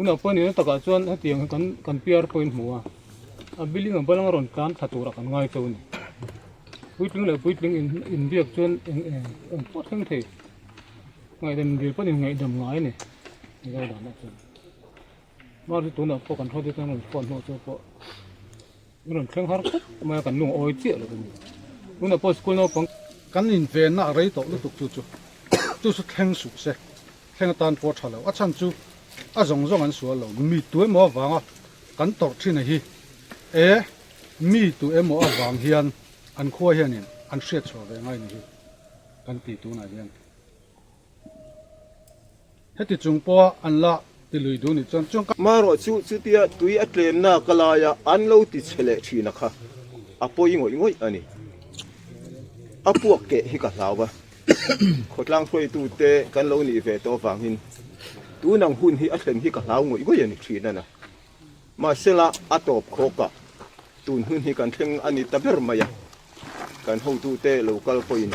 Tunah pawh nihna takah chuan hetiang hi kan kan PR pawhin hmu a, a building ang balanga rawn tlan thla turah kan ngai chauh a ni. Puitling leh puitling in inbiak chuan eng eng eng pawh thleng thei ngaihdam dil pawhin ngaihdam ngai a ni Mizo danah chuan. Mahse tunah pawh kan hruaite chuan rawn phone hnawh chu pawh an rawn thleng har khawp mai a kan lungawi chiah lo a ni. Tunah pawh school naupang. Kan invenna a rei tawh lutuk chu chu chu chu thleng suh se. Thleng atan pawh a tha lo. A chhan chu a zawng zawng an sual lo. Mi tu emaw avanga kan tawrh thin a hi e mi tu emaw avang hian an khua hianin an hriat chhuah ve ngai ni hi kan ti tunah hian. Heti chung pawha an la ti lui duh nih chuan chuan ka. Marawh chu chutia tui a tlemna ka laia an lo ti chhe leh thin a kha a pawi ngawih ngawih a ni. A puak keh hi ka hlau a. Khawtlang hruaitute kan lo nih ve tawh avangin tun ang hun hi a thlen hi ka hlau ngawih ngawih a ni thin a na. Mahsela a tawp khawkah tun hun hi kan thleng a ni ta ber mai a, kan hotute lo kal pawhin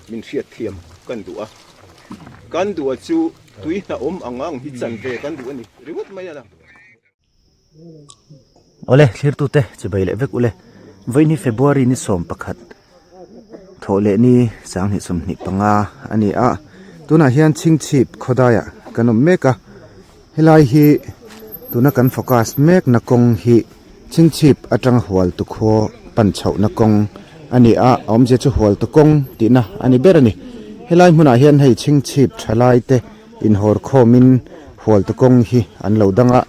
min hriat thiam kan duh a, kan duh a chu tui hna awm ang ang hi chan ve kan duh a ni ringawt mai a na. Awle thlirtute chibai leh vek ule vawiin hi February ni 11 thawh leh ni 2025 a ni a tunah hian chhingchhip khawdaiah kan awm mek a helai hi tuna kan focus mek na kawng hi chhingchhip atanga hual tu khaw pan chhoh na kawng a ni a a awmzia chu hual tu kawng tihna a ni ber a ni helai hmunah hian hei chhingchhip thalai te inhawr khawmin hual tu kawng hi an lo dang a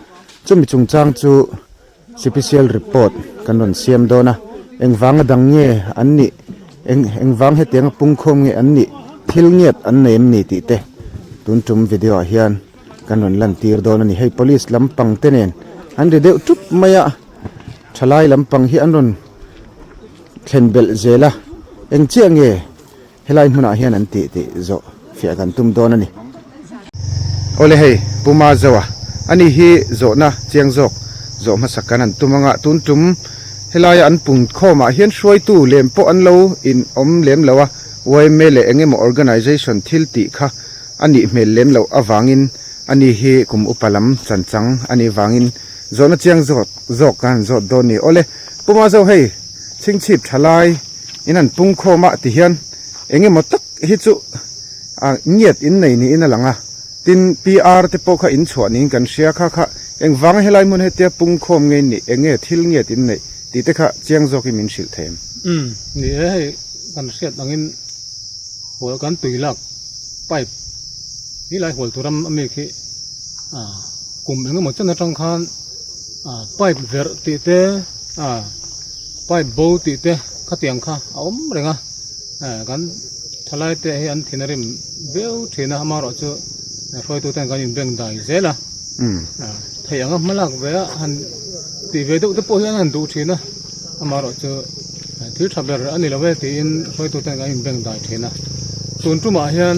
chumi chungchang chu special report kan rawn siam dawn a engvanga dang nge an nih eng engvang hetianga pungkhawm nge an nih thil ngiat an nei em ni tih te tun tum video ah hian kan rawn lan tir dawn a ni hei police lampang te nen an ri deuh tup mai a thalai lampang hi an rawn thlen belh zel a eng chiah nge. Helai hmunah hian an tih tih zawh fiah kan tum dawn a ni. Awle hei, Pu Mazoa, ani hi zawhna chiang zawk zawh hmasak kan han tum anga tun tum helaia an pung khawmah hian hruaitu lem pawh an lo in awm lem lo a, yma leh eng emaw organisation thil tih kha a nih hmel lem loh avangin ani hi kum upa lam chanchang a nih vangin zawhna chiang zawk zawk kan han zawt dawn a ni. Awle, Pu Mazo hei, chhingchhip tha lai. In an pung khawm a ti hian eng emaw tak hi chu ah ngiat in nei niin a lang a tin PR te pawh kha in chhuah niin kan hria kha kha engvanga helai hmun hetia pung khawm nge nih eng nge thil ngiat in neih tih te kha chiang zawkin min hrilh thei em? Umm ni e hei kan hriat angin hual kan tui lak pipe hi lai hual tur a mi khi ah kum eng emaw chen atang khan ah pipe verh tih te ah. Pipe bo tih te khatiang kha a awm reng a, kan thalai te hi an thin a rim viau thin a, amaherawhchu hruaitu ten kan inbeng dai zel a, theih anga hma lak ve a han tih ve deuh te pawh hian an han duh thin a, amaherawhchu thil tha ber a ni lo e tiin hruaitu ten kan inbeng dai thin a, tun tumah hian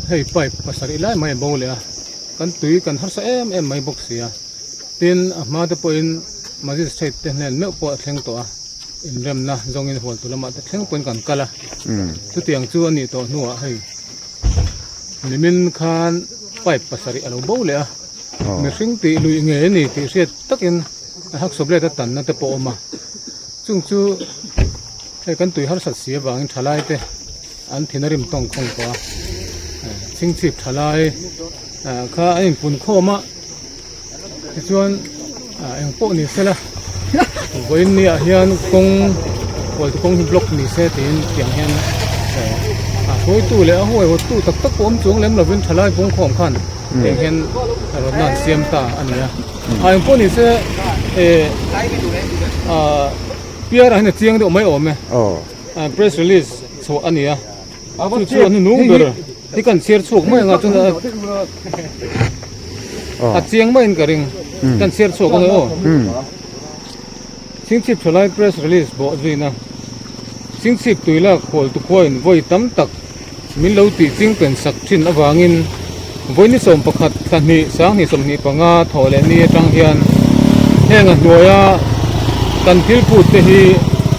hei pipe pasarih lai mai a bo leh a, kan tui kan harsa em em mai bawk si a. Tin, a hma te pawhin Magistrate te hnen meuh pawh a thleng tawh a, inremna zawngin hualtu lamah te thleng pawhin kan kal a. Chutiang chu a nih tawh hnuah hei nimin khan pipe pasarih a lo bo leh a, mihring tih luih ngei a ni tih hriat takin a hacksaw blade a tanna te pawh a awm a. Chung chu hei kan tui harsat si avangin thalai te an thin a rim tawng khawng tawh a, chhingchhip thalai kha a inpun khawm a. Tichuan eng pawh ni se la vawiin ni ah hian kawng hualtu kawng hi block ni se tiin tiang hian a hruaitu leh a huaihawt tu tak tak pawh awm chuang lem lovin thalai pungkhawm khan tiang hian rawtna an siam ta a ni a a eng pawh ni se ah piar ah hian a chiang deuh mai awm e press release chhuah a ni a chu chu a hnunung ber. Hi kan chhiar chhuak mai anga chuan a chiang maiin ka ring kan chhiar chhuak ange aw Chhingchhip thalai press release bawh zuina Chhingchhip tui lak khawl tukhuain vawi tam tak min lo tih ching pen sak thin avangin vawi ni 11 thla hnih 20 25 thawh leh ni atang hian heng a hnuaia kan thil phut te hi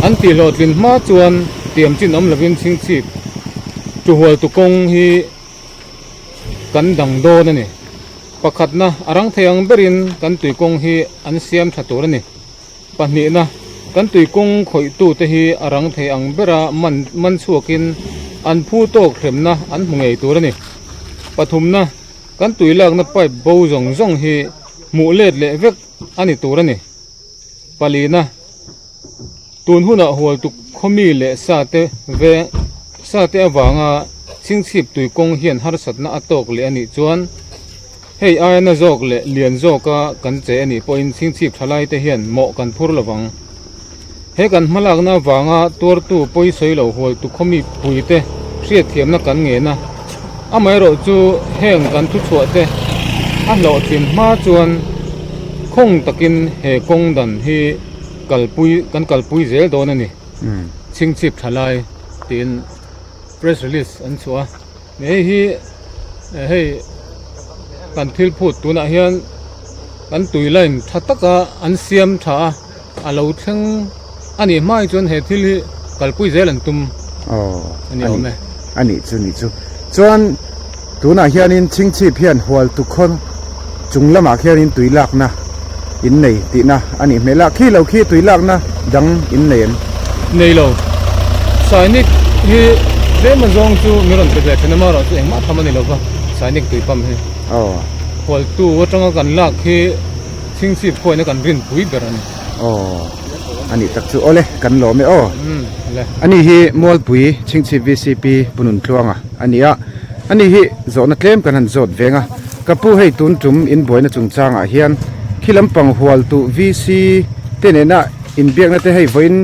an tih hlawhtlin hma chuan tiam chin awm lovin Chhingchhip Tuhualtu kawng hi kan dang dawn a ni. Pakhatna, a rang thei ang berin kan tuikawng hi an siam tha tur a ni. Pahnihna, kan tuikawng khawihtute hi a rang thei ang bera man man chhuakin an phu tawk hremna an hmu ngei tur a ni. Pathumna, kan tui lakna pipe bo zawng zawng hi hmuh let leh vek a ni tur a ni. Palina, tun hunah hualtu khawmi leh sate veng sate avanga chhingchhip tuikawng hian harsatna a tawk leh a nih chuan hei aia na zawk leh lian zawka kan che a nih pawhin chhingchhip thalaite hian mawh kan phur lovang. He kan hmalakna avanga tuartu pawisawi lo hualtu khawmi puite hriatthiamna kan ngen a, amaherawh chu heng kan thuchhuah te a hlawhtlin hma chuan khawng takin he kawng dan hi kalpui kan kalpui zel dawn a ni. Chhingchhip thalai tiin press release an chhuah a, hei hi hei kan thil phut tunah hian kan tui line tha taka an siam tha a. A lo thleng a nih hma hi chuan he thil hi kalpui zel an tum a ni awm e. A nih chu nih chu. Chuan tunah hianin Chhingchhip hian Hualtukhaw chung lamah khianin tui lakna in nei tihna a nih hmel a. Khi lo khi tui lakna dang in nei em? Nei lo. Sainik hi tlem azawng chu min rawn pe ve thin a, amaherawhchu engmah tham a ni lova Sainik tui pump hi. Hualtu atanga kan lak hi. Chhingchhip khuaina kan rinpui ber a ni. Aw, a nih tak chu. Awle, kan lawm e aw. Umm, le. Ani hi Mualpui Chhingchhip VCP Pu Nuntluanga a ni a. Ani hi zawhna tlem kan han zawt veng a. Ka pu hei tun tum inbuaina chungchangah hian khi lampang hualtu VC te nena inbiakna te hei vawiin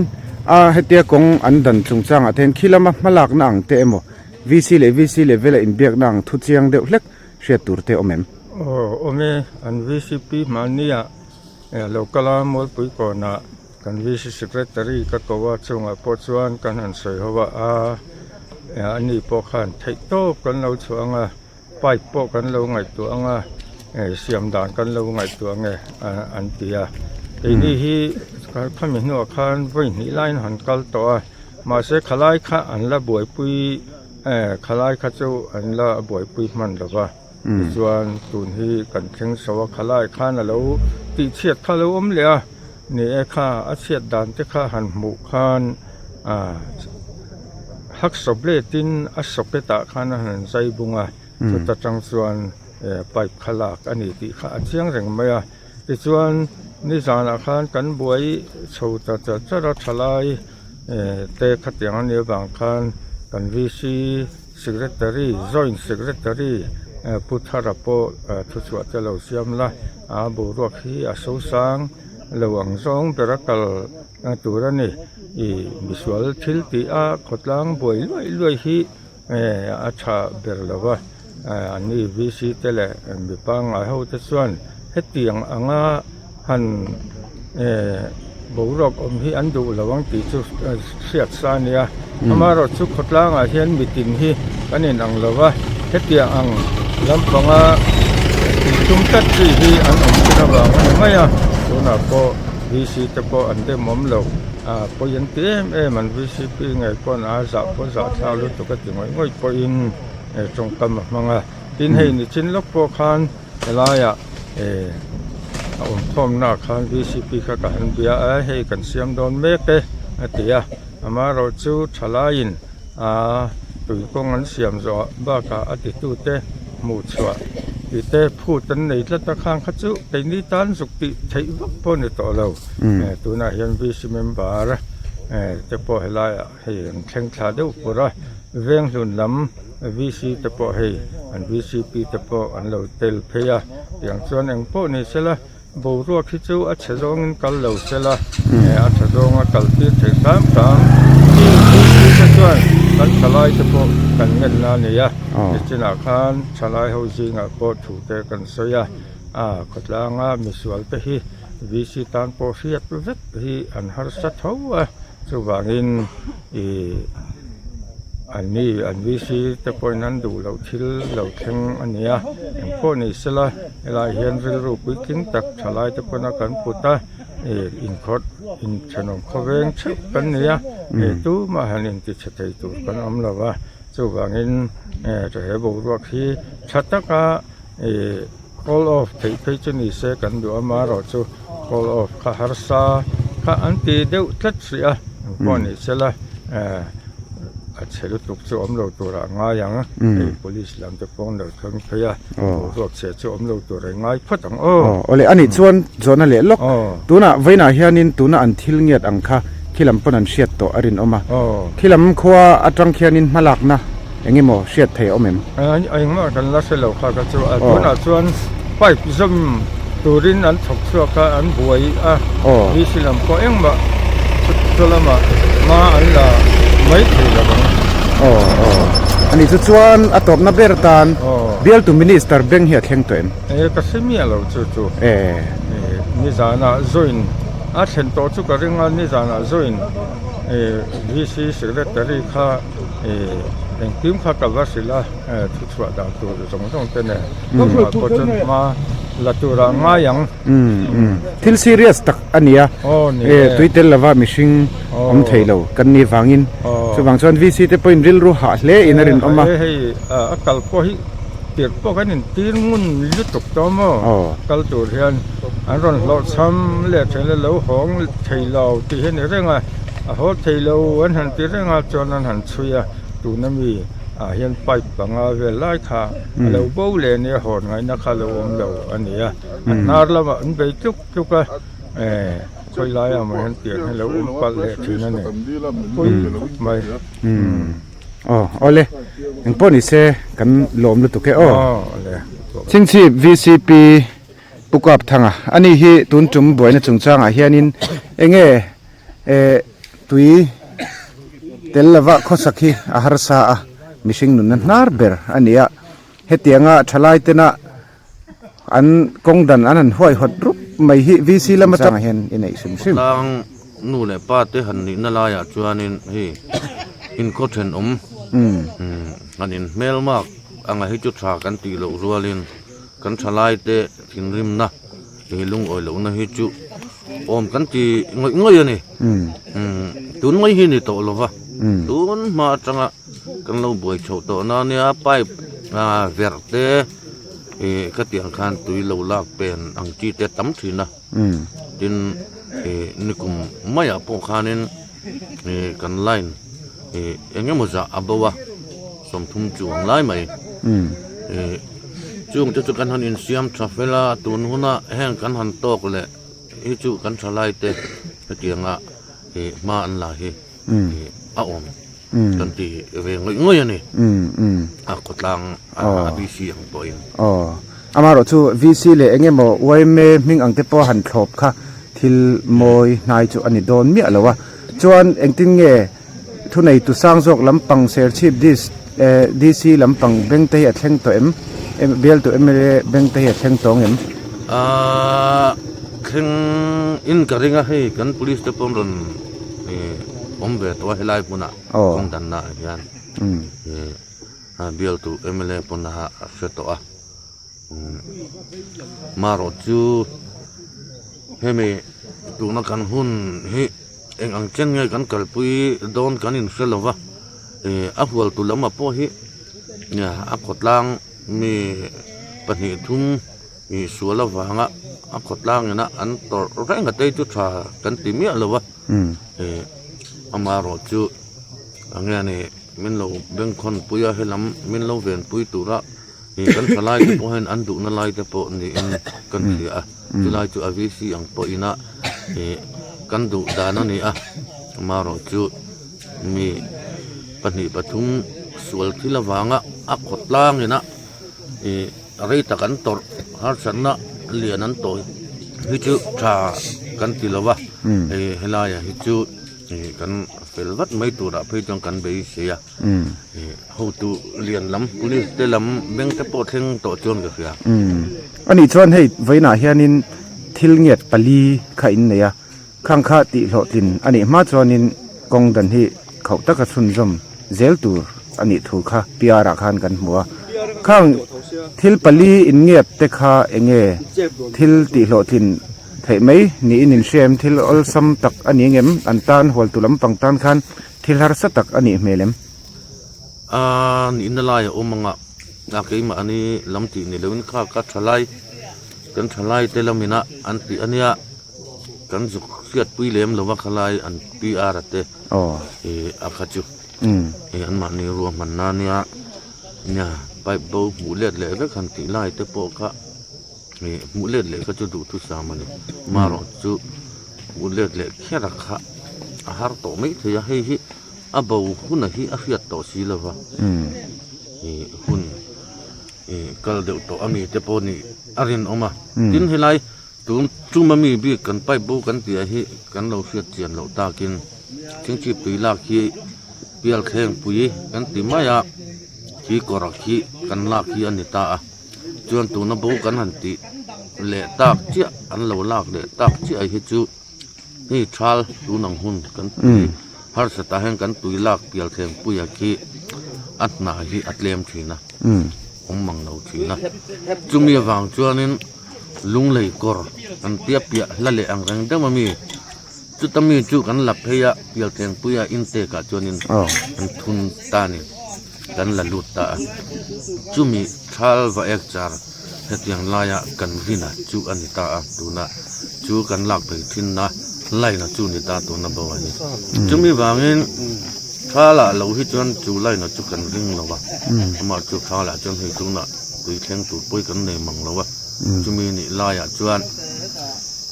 a hetia kawng an dan chungchangah te hian khi lama hmalakna ang te emaw VC leh VC level a inbiakna ang thu chiang deuh hlek hriat tur te awm em? Aw awm e, an VCP hmania lo kal a Mualpui kawnah kan VC Secretary ka ko a chungah pawh chuan kan han sawi ho a, a ani pawh khan theih tawp kan lo chhuah ang a, pipe pawh kan lo ngaihtuah ang a, siam dan kan lo ngaihtuah ang e an ti a. Keini hi khami hnuah khan vawi hnih laiin han kal tawh a, mahse khalai kha an la buaipui. Eh, khalai kha chu an la buaipui hman lo va, tichuan tun hi kan thleng so a, khalai khan a lo tihchhiat kha a lo awm leh a, ni e kha a chhiat dan te kha han hmuh khan ah hacksaw blade in a socket ah khan a han zai bung a, chuta tang chuan eh pipe kha lak a ni tih kha a chiang reng mai a, tichuan nizanah khan kan buai chho ta char char a thalai. Te khatiang a nih avang khan kan VC Secretary, Joint Secretary Pu Thara pawh thuchhuah te lo siam la, a boruak hi a sosang lo ang zawng ber a kal tur a ni. Ih misual thil tih a khawtlang buai luai luai hi a tha ber lo va, anni VC te leh mi pangngai ho te chuan hetiang anga han boruak awm hi an duh lo ang tih chu hriat sa a nia. Amaherawh chu khawtlangah hian mitin hi kan inang lo va, hetiang ang lampanga tih tum tlat chi hi an awm thin avang a ni mai a, tunah pawh VC te pawh an demawm lo. A pawi an ti em em an VCP ngei pawn a zah pawh zah thlak lutuk a ti ngawih ngawih pawhin tawngkam a hmang a. Tin hei nichin lawk pawh khan helaiah eh a awmkhawmna ah khan VCP kha ka han bia a hei kan siam dawn mek e a ti a. Amaherawh chu thalaiin a tui kawng an siam zawh bakah a titute hmuh chhuah tih te phut an nei tlat a khang kha chu keini tan zuk tih theih vak pawh a ni tawh lo. Tunah hian VC member te pawh helaiah hei an thleng thla deuh pur a, Venghlun lam VC te pawh hei an VCP te pawh an lo tel phei a, tiang chuan eng pawh ni sela boruak hi chu a chhe zawngin kal lo sela a tha zawnga kal tir theih hram hram hi VC te chuan kan thalai te pawh kan ngenna a ni a, nichinah khan thalai ho zingah pawh thu te kan sawi a. A khawtlanga misual te hi VC tan pawh hriat vek hi an harsa tho a, chuvangin ih an ni an VC te pawhin an duh loh thil lo thleng a ni a, engpawh ni sela helaiah hian rilru puitling tak thalai te pawhin a kan put a, ih inkhawt inthenawm khawveng theuh kan ni a, ih tumah han intichhe thei tur kan awm lo va, chuvangin he boruak hi tha taka ih. Call off theih phei chu ni se kan duh a, amaherawhchu call off kha harsa kha an ti deuh tlat hrih a, engpawh ni sela a chhe lutuk chu awm lo turah a ngai ang, hei police lam te pawh an lo thleng phei a, boruak chhe chu awm lo tur a ngai phawt ang aw. Awle anih chuan zawhna leh lawk, tunah vawiinah hianin tuna an thil ngiat ang kha khi lam pawn an hriat tawh a rinawm a, khi lam khua atang khianin hmalakna Eng emaw hriat thei a awm em? Engmah kan la hre lo kha ka chu a. Tunah chuan pipe zawm turin an thawk chhuak a, an buai a. VC lam pawh engmah chu lamah hma an la mai thei lo ang. Aw aw. Ani chu chuan a tawpna ber tan bialtu minister beng hi a thleng tawh em? E ka hre miah lo chu chu. E. Nizanah join a thlen tawh chu ka ring a, nizanah join VC secretary kha Engkim kha ka va hrilh a, thu chhuah dan tur zawng zawng te nen engmah pawh chuan hma la turah ngai ang. Thil serious tak a ni a, tui tel lova mihring awm thei lo kan nih vangin chuvang chuan VC te pawhin rilru hah hle in a rinawm a. Hei a kal pawh hi tirh pawh kan intir ngun lutuk tawh maw kal tur hian an rawn hlawhchham leh then la lo hawng thei lo tih hi a ni reng a. A haw thei lo an han ti reng a chuan an han chhui a, tuna mi ah hian pipe panga vel lai kha a lo bo leh nia hawn ngaihna kha lo awm lo a ni a, a hnar lamah an bei tluk tluk a, eh khawi laiah maw hian tiang hi lo awm palh leh thin a ni, pawi khawp mai. Aw awle engpawh ni se kan lawm lutuk e aw. Chhingchhip VCP Pu Kapthanga ani hi tun tum buaina chungchangah hianin enge Eh tui tel lova khawsak hi a harsa a, mihring nunna hnar ber a ni a, hetianga thalai tena an kawng dan an han huaihawt rup mai hi VC lam atang hian i neih hrim hrim. Khawtlang nu leh pa te han nihna laiah chuanin hei inkhaw thenawm han inhmelmak anga hi chu tha kan tih loh rualin kan thalai te thinrimna He lungawi lohna hi chu awm kan ti ngawih ngawih a ni. Tun mai hi ni tawh lo va, tun hma atanga kan lo buai chhoh tawh na nia pipe verh te ih khatiang khan tui lo lak pen ang chi te tam thin a. Tin ih nikum maiah pawh khanin ih kan line ih eng emaw zah a bo a, 30 chuang lai mai ih. Chung te chu kan han insiam tha fel a, tun huna heng kan han tawk leh hi chu kan thalai te hetianga ih hma an la hi ih a awm kan ti ve ngawih ngawih a ni a khawtlang a VC ang pawhin. Aw, amaherawh chu VC leh eng emaw yma hming ang te pawh han thlawp kha thil mawi hnai chu a ni dawn miah lo a, chuan engtin nge Thuneitu sang zawk lampang Serchhip Dist eh DC lampang beng te hi a thleng tawh em? Bialtu mla beng te hi a thleng tawng em? Aaa thleng in ka ring a hei kan police te pawh an rawn eh awm ve tawh a helai hmunah kawng danna ah hian eh bialtu mla pawn a hre tawh a marawh chu hemi tuna kan hun hi. Eng ang chen nge kan kalpui dawn kan inhre lo va, ih a hualtu lamah pawh hi a khawtlang mi pahnih thum ih sual avanga a khawtlang ina an tawrh reng a tei chu tha kan ti miah lo va, ih amaherawhchu eng nge ni min lo bengkhawnpui a helam min lo venpui tura. Ih kan tha lai te pawh hian an duhna lai te pawh niin kan hria a, chulai chu a VC ang pawh ina ih kan duh dan a ni a, amaherawhchu mi pahnih pathum sual thil avanga a khawtlang ina ih rei tak an tawrh harsatna lian an tawh hi chu tha kan ti lo va, hei helaiah hi chu ih kan fel vat mai turah phei chuan kan beisei a. Hotu lian lam police te lam beng te pawh thleng tawh chuan ka hria. Anih chuan hei vawiinah hianin thil ngiat pali kha in nei a, khang kha tih hlawhtlin anih hma chuanin kawng dan hi khauh taka chhunzawm zel tur anih thu kha PR ah khan kan hmu a. Khang thil pali in ngiat te kha eng nge thil tih hlawhtlin theih mai niin in hria em? Thil awlsam tak a ni ngem? An tan hualtu lampang tan khan Thil harsa tak a nih hmel em? A nihna lai a awm ang a, a keimahni lam tih ni loin kha ka tha lai Kan thalai te lamina an tih a nia, kan zuk hriatpui lem lova khalai an PR a te ih a kha chu ih anmahni ruahmanna a nia, nia pipe bo hmuh let leh vek han tih lai te pawh kha ih hmuh let leh kha chu duhthusam a ni. Marawh chu hmuh let leh kher a kha a har tawh mai thei a, hei hi a bo huna hi a hriat tawh si lova ih hun. Kal deuh tawh a mi te pawh nih a rinawm a, tin helai tun tum a mi bik kan pipe bo kan tih ah hi kan lo hriat chian loh takin thingchhip tui lak hi pial thleng pui kan ti mai a, khi kawr khi kan lak hi a ni ta a, chuan tuna bo kan han tih leh tak chiah an lo lak leh tak chiah hi chu. Hei thal tun ang hun kan tui harsatah hian kan tui lak pial thleng puia khi a hnah hi a tlem thin a awm mang lo thin a chumi avang chuanin lunglei kawr kan tia piah hla leh ang reng deuh ami chuta mi chu kan la phei a pial thleng puia intake ah chuanin an thun ta a ni. Kan la lut ta a, chumi thal va ek char hetiang laia kan rin a chu a ni ta a, tuna chu kan lak phei thinna line a chu ni ta tuna bo a ni. Chumi vangin thalah lo hi chuan chu line a chu kan ring lo a, amah chu thalah chuan hei tunah tui thleng tur pawi kan nei mang lo a, chumi nih laiah chuan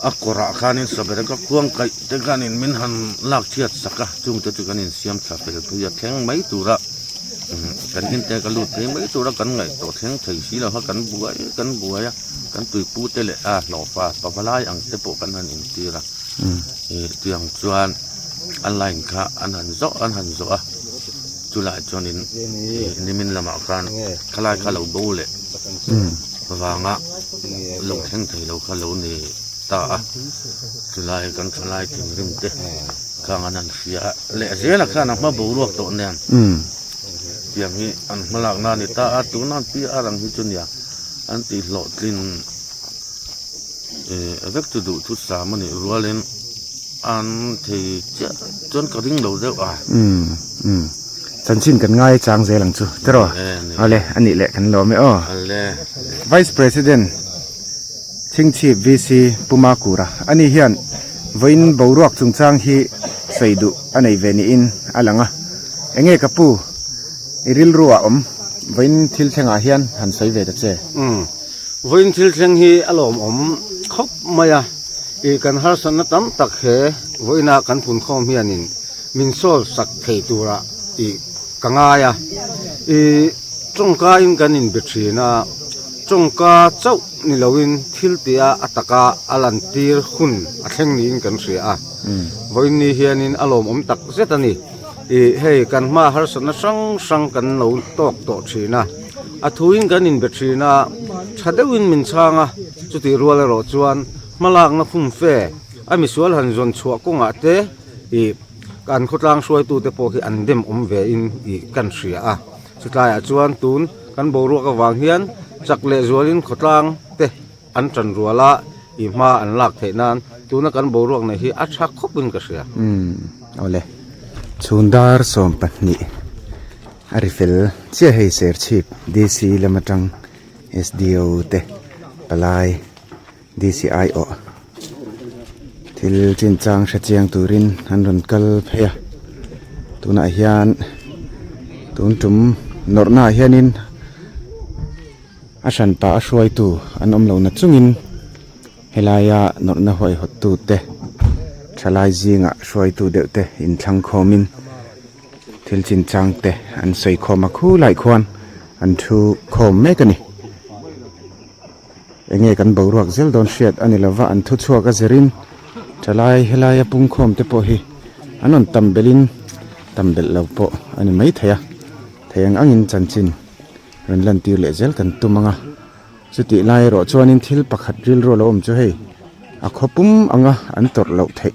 a kawrah khanin saber ka khuang kaih te khanin min han lak chhiat sak a, chungte chu kan insiam tha fel phei a thleng mai tura kan inte ka lut phei mai tura kan ngaihtuah thleng thei si lo kha kan buai kan buai a, kan tuipu te leh a hlawhfa pavalai ang te pawh kan han intir a, ih tiang chuan a line kha an han zawh an han zawh a, chulai chuanin nimin lamah khan khalai kha lo bo leh vanga lo thleng thei lo kha lo ni ta a, chulai kan thalai thinrim te khang an han hria a, leh zela khan a hma boruak tawh nen tiang hi an hma lakna a ni ta a, tuna an PR ang hi chu nia an tih hlawhtlin eh vek chu duh thu sam a nih rualin an thei chiah chuan ka ring lo deuh a. Chanchin kan ngai chang zel ang chu tiraw? Awle a nih leh kan lawm e aw. Vice President Chhingchhip VC Pu Makura ani hian vawiin boruak chungchang hi sawi duh a nei ve niin a lang a. Enge ka pu i rilru ah awm vawiin thil thlengah hian han sawi ve ta che. Umm vawiin thil thleng hi a lawmawm khawp mai a, ih kan harsatna tam tak he vawiina kan punkhawm hianin Min solve sak thei tura tih ka ngai a, i tawngka in kan inbe thin a, tawngka chauh ni loin thil tia a taka a lantir hun a thleng niin kan hria a, vawiin ni hianin a lawmawm tak zet a ni. I hei kan hma harsatna hrang hrang kan lo tawk tawh thin a, a thuin kan inbe thin a, tha deuhin min chhang a, chutih rual erawh chuan hmalakna khumfe a misual han zawn chhuah kawngah te, Ih kan khawtlang hruaitute pawh hi an dem awm ve in ih kan hria a, chutlaiah chuan tun kan boruak avang hian chak leh zualin khawtlang te an tan rual a, ih hma an lak theih nan tuna kan boruak nei hi a tha khawp in ka hria. Umm awle chhun dar 12 a ri fel chiah hei Serchhip DC lam atang SDO te palai. DCI aw thil chinchang hre chiang turin an rawn kal phei a tunah hian tun tum nawrhna ah hianin a hran pah a hruaitu an awm lohna chungin helaia nawrhna huaihawt tute thalai zingah hruaitu deuh te inthlang khawmin thil chinchang te an sawi khawm a khulai khuan an thu khawm mek a ni. Enge kan boruak zel dawn hriat a ni lova an thu chhuak a zirin thalai helaia pungkhawm te pawh hi an rawn tam belhin tam belh lo pawh a ni maithei a, thei ang angin chanchin rawn lantir leh zel kan tum ang a, chutih lai erawh chuanin thil pakhat rilru a lo awm chu hei a khawpum anga an tawrh loh theih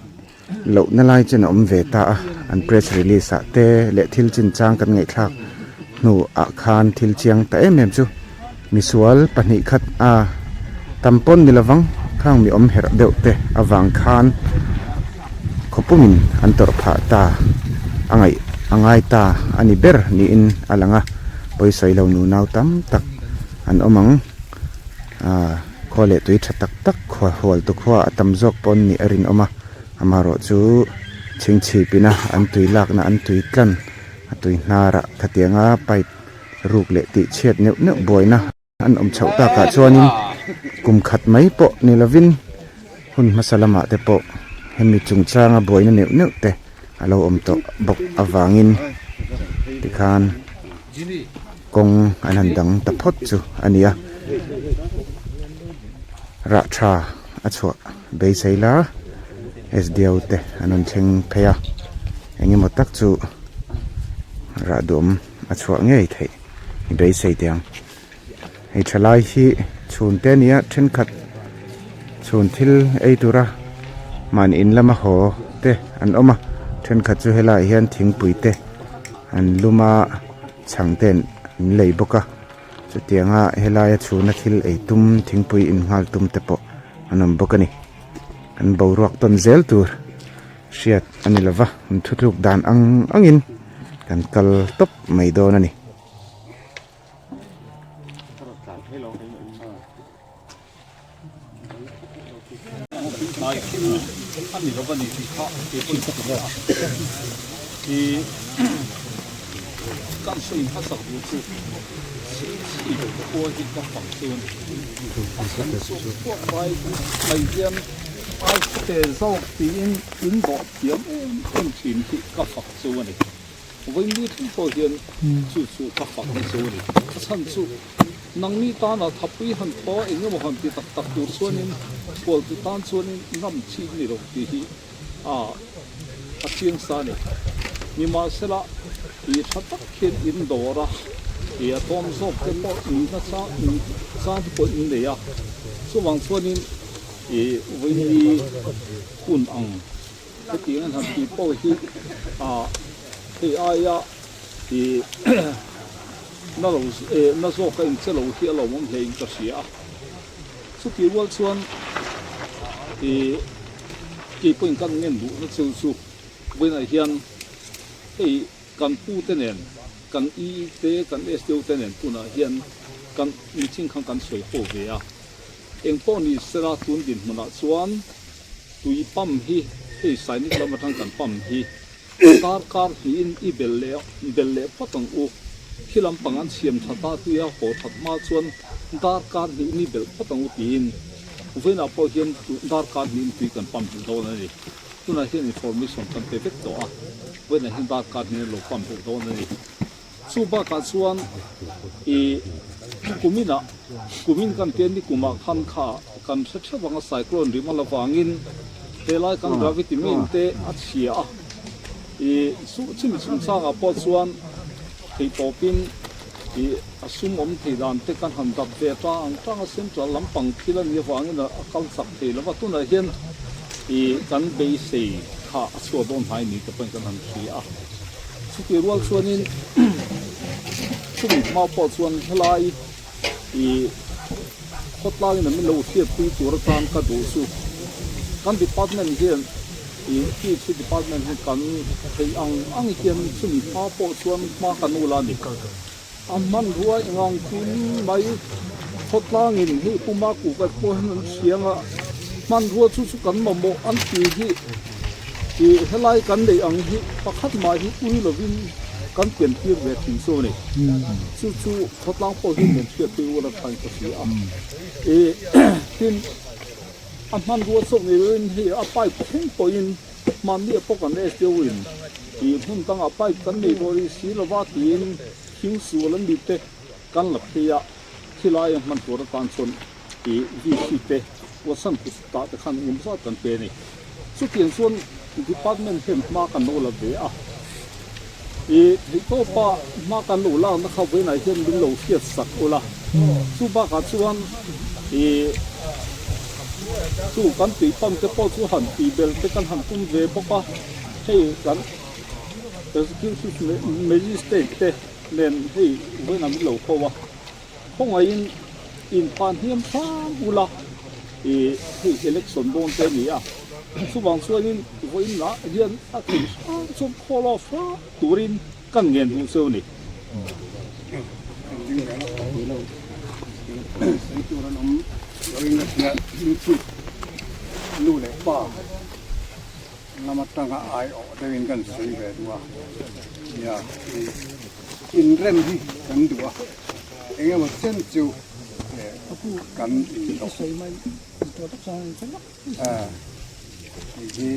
Lohna lai chen a awm ve ta a, an press release ah te leh thil chinchang kan ngaihthlak hnu ah khan thil chiang ta em em chu misual pahnih khat a tam pawn ni lovang khang mi awm herh deuh te avang khan khawpumin an tawrh phah ta a ngaih a ngai ta a ni ber niin a lang a, pawisawi lo nunau tam tak an awm ang. Khua leh tui tha tak tak khua hual tu khua a tam zawk pawh an nih a rinawm a, amaherawh chu chhingchhip ina an tui lakna an tui tlan a tui hnarah khatianga pipe ruk leh tih chhiat neuh neuh buaina an awm chhoh takah chuanin kum khat mai pawh ni lovin hun hmasa lamah te pawh hemi chungchanga buaina neuh neuh te a lo awm tawh bawk avangin tikhan kawng an han dang ta phawt chu a ni a rah tha a chhuah beisei la S_D_O te an rawn thleng phei a engemaw tak chu rah duhawm a chhuah ngei theih i beisei teh ang. Hei thalai hi chhun te a ni a thenkhat chhun thil ei tura mahni in lama haw te an awm a thenkhat chu helaiah hian thingpui te an lum a chhang te an lei bawk a chutianga helaia chhuna thil ei tum thingpui in nghal tum te pawh an awm bawk a ni an boruak tawn zel tur hriat a ni lova an thutluk dan ang angin kan kal tawp mai dawn a ni. Hnai thil a ni lova ni tih kha keipawhin ka ti bawk a. I kan sawi hmasak duh chu chhingchhip khua hi ka fak chu a ni. A chhan chu khuak mai mai hian ai khawte zawk tiin in dawh thiam em em thin hi ka fak chu a ni. Vawiinli thleng pawh hian chu chu ka fak na chu a ni. A chhan chu nangni tana thapui han thaw eng emaw han ti tak tak tur chuanin hualtu tan chuanin ngam chi ni lo tih hi a a chiang sa a ni. Nimahsela i tha tak hian in dawr a, i a tlawm zawk te pawh nihna chang chang te pawh in nei a. Chuvang chuanin i vawiinli hun ang Hetiang an han tih pawh hi hei aia ih na lo na zawk a inche lo hi a lo awm hle in ka hria a. Chutih rual chuan ih kei pawhin kan ngen duhna chu chu vawiinah hian hei kan pu te nen kan i te kan SDO te nen tunah hian kan meeting khan kan sawi ho ve a. Engpawh ni sela tun dinhmunah chuan tui pump hi hei Sainik lam atang kan pump hi dar kar hnihin i bel leh bel leh phawt ang u. Khi lampang an siam that a tuia haw that hma chuan dar kar hnihin i bel phawt ang u tiin vawiinah pawh hian dar kar hnihin tui kan pump belh dawn a ni. Tunah hian information kan pe vek tawh a, vawiinah hian dar kar hnihin an lo pump belh dawn a ni. Chu bakah chuan i kuminah, kumin kan tia ni kumah khan kha kan hre theuh ang a, cyclone rim a la vangin helai kan gravity main te a chhia a, i chu chumi chungchangah pawh chuan theihtawpin i a sum awm thei dan te kan han dap ve ta ang tang a, central lampang thil a nih avangin a kal chak thei lo va, tunah hian i kan beisei kha a chhuah dawn hnai ni te pawhin kan han hria a. Chutih rual chuanin chumi hma pawh chuan helai ih khawtlangin an lo hriatpui tur atan ka duh chu kan department hian ih PHC department hian kan theih ang ang hian chumi hma pawh chuan hma kan ul a ni. A hmanrua engang tun mai khawtlangin hei puma kuhva pawh hian an hriang a, hmanrua chu chu kan mamawh an ti hi ih helai kan neih ang hi pakhat mah hi ui lovin kan pian tir ve thin chu a ni. Chu chu khawtlang pawh hian min hriatpui ul a thain ka hria a. Ih tin a hmanrua chauh ni lovin hei a pipe thleng pawhin Hmanni a pawh kan SDO in ih hmun dangah pipe kan nei dawn in si lova tiin thing sual an nih te kan la phei a, khilai a hman tur atan chuan ih VC te Watson kut tah te khan engemaw zat kan pe a ni. Chutiang chuan department hian hma kan lo la ve a, ih theihtawpa hma kan lo lakna kha vawiinah hian min lo hriat sak ula, chu bakah chuan ih. Chu kan tui pump te pawh chu han tih belh te kan han tum ve bawk a, hei kan executive magistrate te nen hei vawiin an lo ho a, khawngaihin inphan hniam hram ula ih hei election dawn te a ni a, chuvang chuanin vawiin lah hian a thei hrang chuan call off hrang turin kan ngen duh chu a ni. Ring atia chhingchhip nu leh pa lam atanga aiawh deuhin kan sawi ve duh a, nia inrem hi kan duh a, eng emaw chen chu kan indawh a, hei hi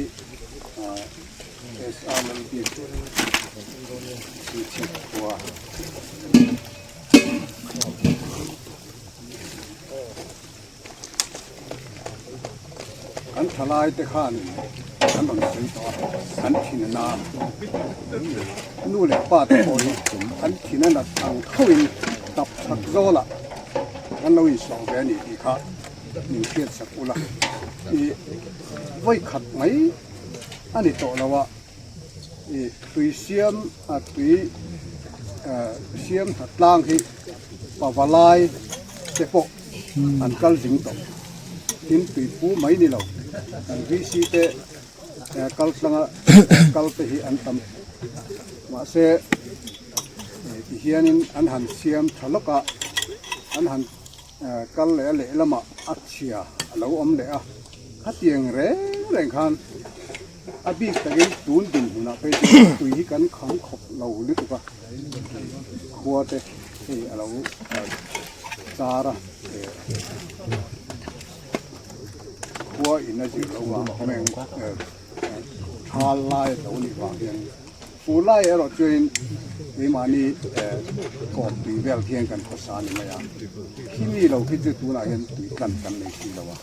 SR Lalbiak chhingchhip khua. Kan thalai te khan an rawn sawi tawh a, an thin a na a, nu leh pa te pawh hi an thin a nat ang thoin tap chak zawlah kan lo insawh ve a ni tih kha min hriat sak ula, i vawi khat mai a ni tawh lo a. I tui siam a tui siam hna tlang hi pavalai te pawh an kal zing tawh tin tui pu mai ni lo kan VC te kal tlanga kal te hi an tam mahse ti hianin an han siam tha lawk a an han kal leh a lehlamah a chhia a lo awm leh a khatiang reng reng khan A bik takin tun dinhmunah phei chuan tui hi kan kham khawp lo lutuk a, khua te hei a lo char a, khua in a zir loh vang hian thal lai a lo nih vang hian fur lai erawh chuanin keimahni kawm tui vel hian kan khawsa a ni mai a, khimi lo khi chu tunah hian tui tlan kan nei si lo a.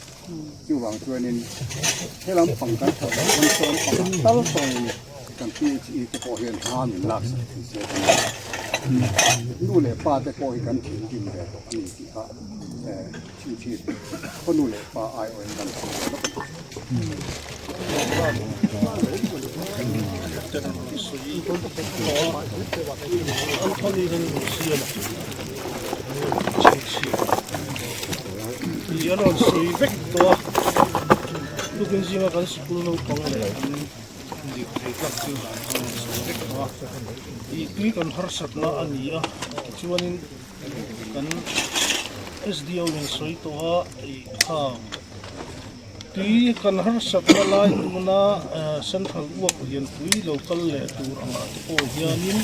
Chuvang chuanin he lampang kan thawh loh pawn sawn pangah tal tawngin kan PHE te pawh hian hma min laksak thei se kan ni. Nu leh pa te pawh hi kan thinrim ve tawh a ni tih kha chhinchhir khaw nu leh pa aiawhin kan thawh ve lawk a ni. Tih a rawn sawi vek tawh a, tukin zinga kan sikul naupang leh an dik thei tak chu dan a rawn sawi vek tawh a, tih tui kan harsatna a ni a, tichuanin kan SDO in sawi tawh a, ih khang tui kan harsatna lai tuna central work lianpui lo kal leh tur angah te pawh hianin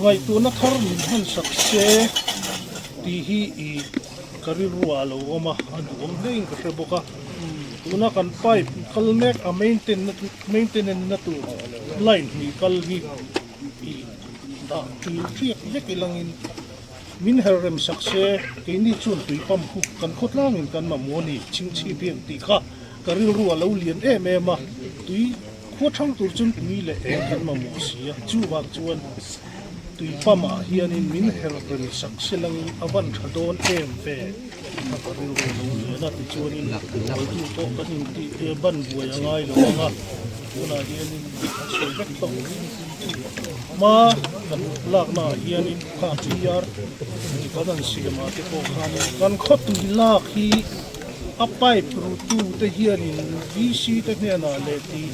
ngaihtuahna thar min hman sak se tih hi ih ka rilruah a lo awm a, a duhawm hlein ka hre bawk a, tuna kan pipe kal mek a maintenance na tur line hnih kal hi ih dah ṭil ṭiak vek ilangin min her rem sak se, keini chuan tui pump hu kan khawtlangin kan mamawh a ni, chhingchhip hian tih kha ka rilru a lo lian em em a, tui khua ṭhang tur chuan tui leh eng kan mamawh si a, chuvang chuan. Tui pump ah hianin min her rem sak se langin a van tha dawn em ve a ka rilru lo lian a tichuanin hualtu pawh kan intih ban buai a ngai lo ang a tunah hianin a sawi vek tawh hma kan lakna ah hianin kha PR kan han siam ah te pawh khanin kan khaw tui lak hi a pipe rutu te hianin VC te hnenah leh tih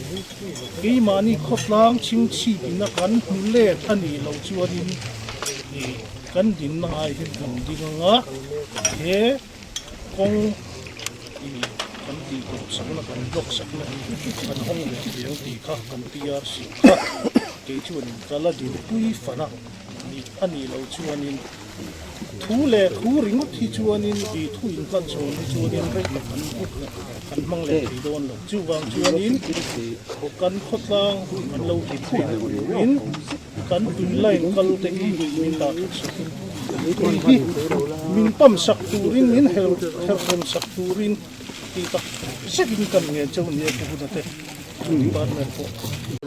Keimahni khawtlang chhingchhip ina kan hmu let a nih loh chuanin ih kan dinna ngai hian kan ding ang a, he kawng ih kan tih tawp sakna kan block sakna hi kan hawng leh thei ang tih kha kan PRC kha kei chuanin ka la dinpui fan a nih a nih loh chuanin Thu leh thu ringawt hi chuanin ih thu inhlan chhawn hi chuanin rei tak an kan hmang leh thei dawn lo. Chuvang chuanin kan khawtlang an lo hlim theih na turin kan tui line kal te hi min dah that sak in tui hi min pump sak turin min her herrem sak turin tih tak zetin kan ngen cheu nia pu Huna te department pawh.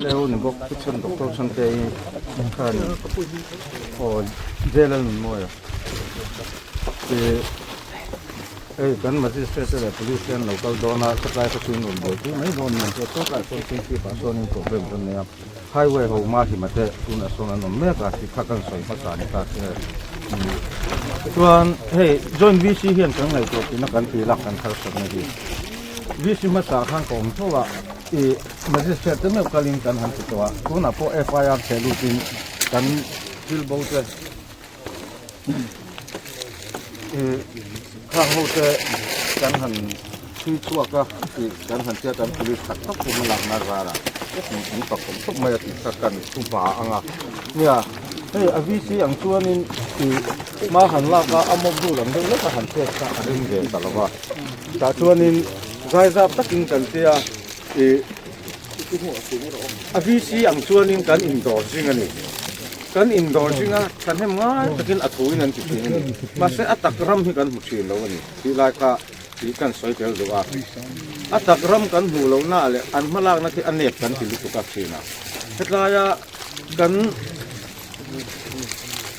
Leo ni bawk pu chhan doctor chhante hi khan aw jail a nun mawi a ih hei kan magistrate te leh police te an lo kal dawn a khawtlai khaw chu in rawn buaipui mai dawn nen chuan khawtlai sawn chhingchhip ah sawn in problem kan nei a highway ho hma hlim a te tunah sawn an awm mek a ti kha kan sawi hmasa ni ta se chuan hei joint VC hian kan ngaihtuah tihna kan ti lak kan harsatna hi VC hmasa khan ka awm tho a ih magistrate te meuh kalin kan han ti tawh a tunah pawh FIR chhe lutin kan thil bo te ih khang ho te. kan han chhui chhuak a tih kan han hriat an police tak tak pawh hmalakna zarah an fakawm khawp mai a tih kha kan thu hma ang a. Nia, hei a VC ang chuanin ih hma han lak a, a mawp dul ang deuh lek a han hriat kha a rem ve ta lo va. Tah chuanin zaizap takin kan tia ih a VC ang chuanin kan indawr zing a ni. Kan indawr zing a, thahnem ngai takin a thuin an ti thin a ni. Mahse a tak ram hi kan hmu thin lo a ni tih lai kha tih kan sawi tel duh a. A tak ram kan hmuh lohna leh an hmalakna khi a nep kan ti lutuk a thin a. Hetlaia kan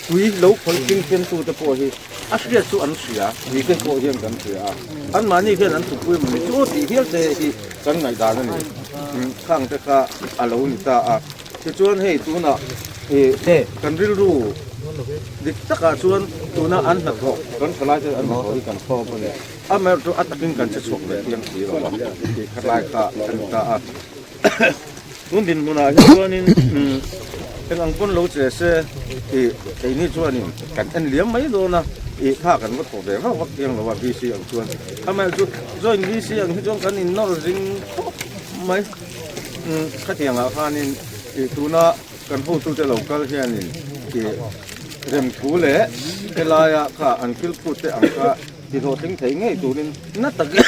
tui lo khawih ching chentute pawh hi a hriat chu an hria, mite pawh hian kan hria a. Anmahni hian an thupui mawni chu aw tih hial te hi kan ngaihdan a ni. Khang te kha a lo ni ta a. Tichuan hei tunah ih kan rilru dik takah chuan tuna an hnathawh kan thalai te an hnathawh hi kan thlawp a ni. Amaherawhchu a takin kan che chhuak ve thiam si lo a tih kha lai kha a ni ta a. Tun dinhmunah hi chuanin eng ang pawn lo che se ih keini chuanin kan en liam mai dawn a ih kha kan va thawh ve vak vak thiang lo a VC ang chuan. Amaherawhchu joint VC ang hi chuan kan innawr zing khawp mai. Khatiangah khanin ih tuna kan hotute lo kal hianin ih remthu leh helaia kha an thil phut te ang kha ti hlawhtling thei ngei turin na takin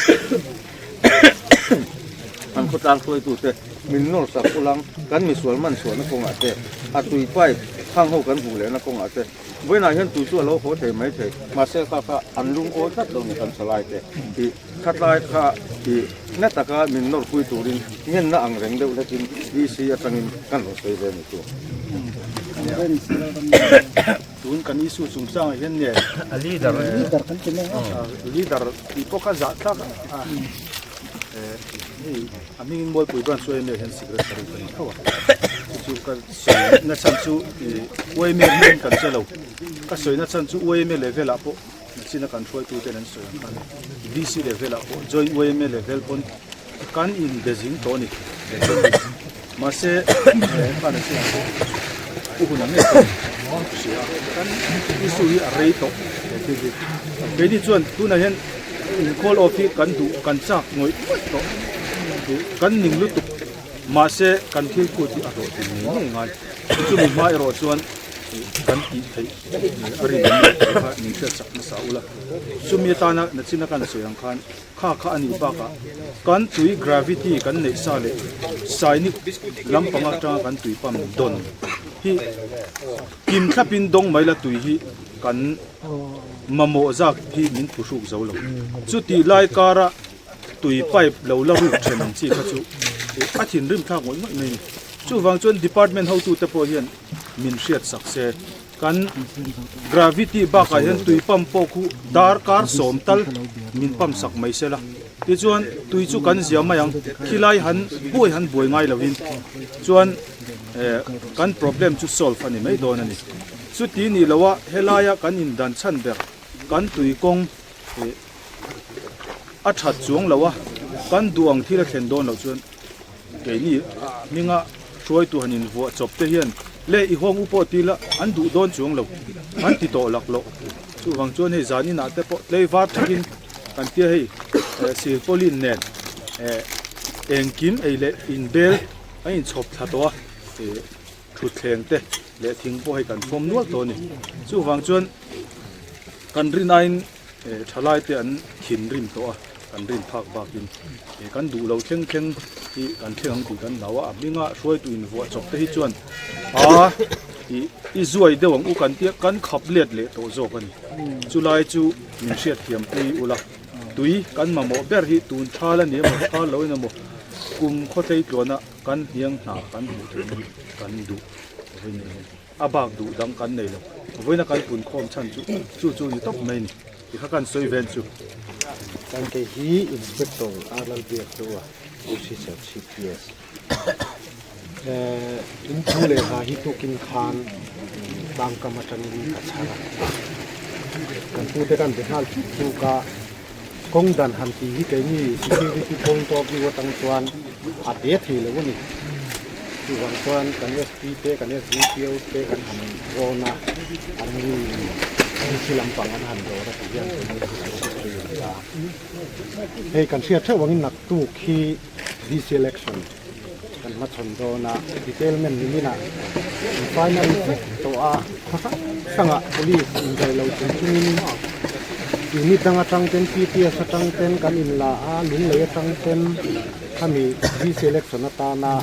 an khawtlang hruaitute min nawr sak ulang kan misual man chhuahna kawngah te a tui pipe khang ho kan hmuh lehna kawngah te vawiinah hian tui chu a lo haw thei mai thei mahse kha kha an lungawi tlat lo ni kan thalai te ih Khatlai kha tih na taka min nawrpui turin ngenna ang reng deuh hlekin VC atangin kan rawn sawi ve ni chu. Tun kan issue chungchangah hian nge a leader leader kan ti mai a leader tih pawh kha zah thlak a hei a hmingin Mualpui branch chu email hian secretary ka ni tho a chu chu ka sawi na chhan chu yma hmingin kan che lo ka sawi na chhan chu yma level ah pawh Nachina kan hruaituten an sawi ang khan VC level ah pawh joint yma level pawn kan in be zing tawh a ni. Mahse khan a sawi ang pawh u hun ang ngei pawh hria a kan issue hi a rei tawh he thil hi. Keini chuan tunah hian in call off hi kan duh kan chak ngawih ngawih tawh kan ning lutuk mahse kan thil phut hi a hlawhtlin ngei ngei ngai. Chumi hma erawh chuan kan tih theih a rin awm loh tih kha min hriat chak hmasa ula. Chumi atana nachina kan sawi ang khan kha kha a nih bakah kan tui gravity kan neih sa leh sainik lampang atanga kan tui pump dawn hi kim thlapin dawng mai la tui hi kan mamawh zak hi min phuhruk zo lo. Chutih lai kara tui pipe lo la ruk then ang chi kha chu a thinrim thlak ngawih ngawih mai a ni. Chuvang chuan department hotute pawh hian min hriat sak se kan gravity bakah hian tui pump pawh khu darkar sawm tal min pump sak mai se la tichuan tui chu kan zia mai ang khilai han buai han buai ngai lovin chuan eh kan problem chu solve a ni mai dawn a ni chuti ni loa helaia kan indan chhan ber kan tui kawng eh a that chuang lo a kan duh ang thil a thlen dawn loh chuan Keini hminga hruaitu han invuah chawp te hian le i hawng u pawh ti la an duh dawn chuang lo an ti tawh lak loh. Chuvang chuan hei zan inah te pawh tlei var thakin kan tia hei silpaulin nen engkim ei leh inbel a inchhawp thla tawh a thutthleng te leh thing pawh hei kan fawm nual tawh a ni. Chuvang chuan kan rinaiin Thalai te an thinrim tawh a, kan rin phak bakin kan duh lo thleng thleng hi kan thleng ang tih kan hlau a, a hminga hruaitu invuah chawp te hi chuan a ih i zuai deuh ang u kan tia kan khap let leh tawh zawk a ni. Chulai chu min hriatthiam pui ula, tui kan mamawh ber hi tun thal a ni emaw thal lo in emaw kum khawtlei tluana kan hniang hna kan hmuh theihna hi kan duh vawiin ni hian. A bak duh dang kan nei lo. Vawiina kan pun khawm chhan chu chu chu ni tawp mai ni. Ti kha kan sawi ven chu. Kan kei hi Inspector R Lalbiakhlua, Officer CPS. In thu leh hla hi tukin khan tlangkam atangin ka chhar a. Kan pute kan be nghal thuk thuk a, kawng dan han tih hi keini security point of view atang chuan a te thei lo a ni. Chuvang chuan kan SP te kan SDPO te kan han rawn a, an ni thil lampang an han dawr a ti hian kan ni chu kan hre thin. a. Hei kan hriat theuh angin naktuk hi VC election kan hmachhawn dawn a, detailment niminah an final vek tawh a, khaw hrang hrangah police indaih lo chung chungin unit dang atang ten PTS atang ten kan inla a, Lunglei atang ten khami VC election atana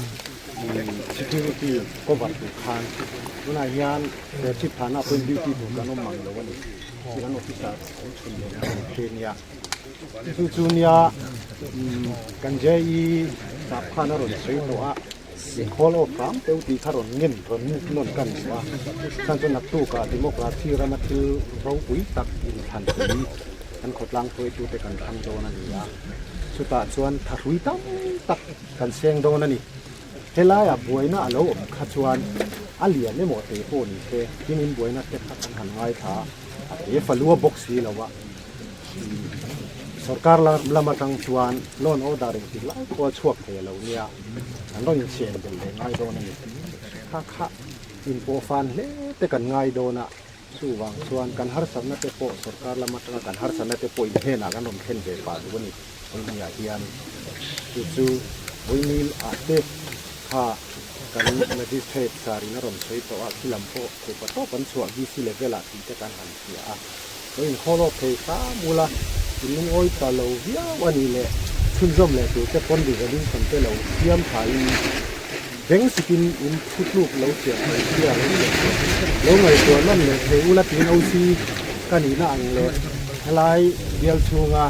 security cover tur khan tunah hian Serchhip thana pawhin duty tur kan awm mang lo a ni. Kan officer awm chhun leh an awm thei nia. Chu chu nia kan JE sap khan a rawn sawi tawh a, call off hram teuh tih kha rawn ngen rawn move nawn ka ni a. Chhan chu naktukah democracy rama thil ropui tak inthlan pui kan khawtlang hruaitute kan thlang dawn a ni a. Chutah chuan thahrui tam tak kan seng dawn a ni. Helaiah buaina a lo awm kha chuan a lian emaw te pawh ni se, tin in buaina te kha kan han ngaithla a, a te falua bawk si lo a. Sorkar lam atang chuan loan order engtik lai pawh a chhuak thei a lo nia, an rawn insiam belh leh ngai dawn a ni. Kha kha inpawh fan hle te kan ngai dawn a, chuvang chuan kan harsatna te pawh sorkar lam atanga kan harsatna te pawh inhnenah kan rawn thlen ve pah duh a ni. Vawinia hian chu chu Vawimil ah te kha kan Magistrate sir in a rawn sawi tawh a, khi lam pawh theihpa tawp an chhuah VC level ah tih te kan han hria a. Lo inkhawlawk thei hram ula, in lungawi ta lo viau a nih leh chhunzawm leh tur te pawn resolution te lo siam tha in beng sikin in thu tluk lo siam thei sia lo siam thei lo ngaihtuah nawn leh thei ula tiin OC ka nihna ang leh helai bial chhunga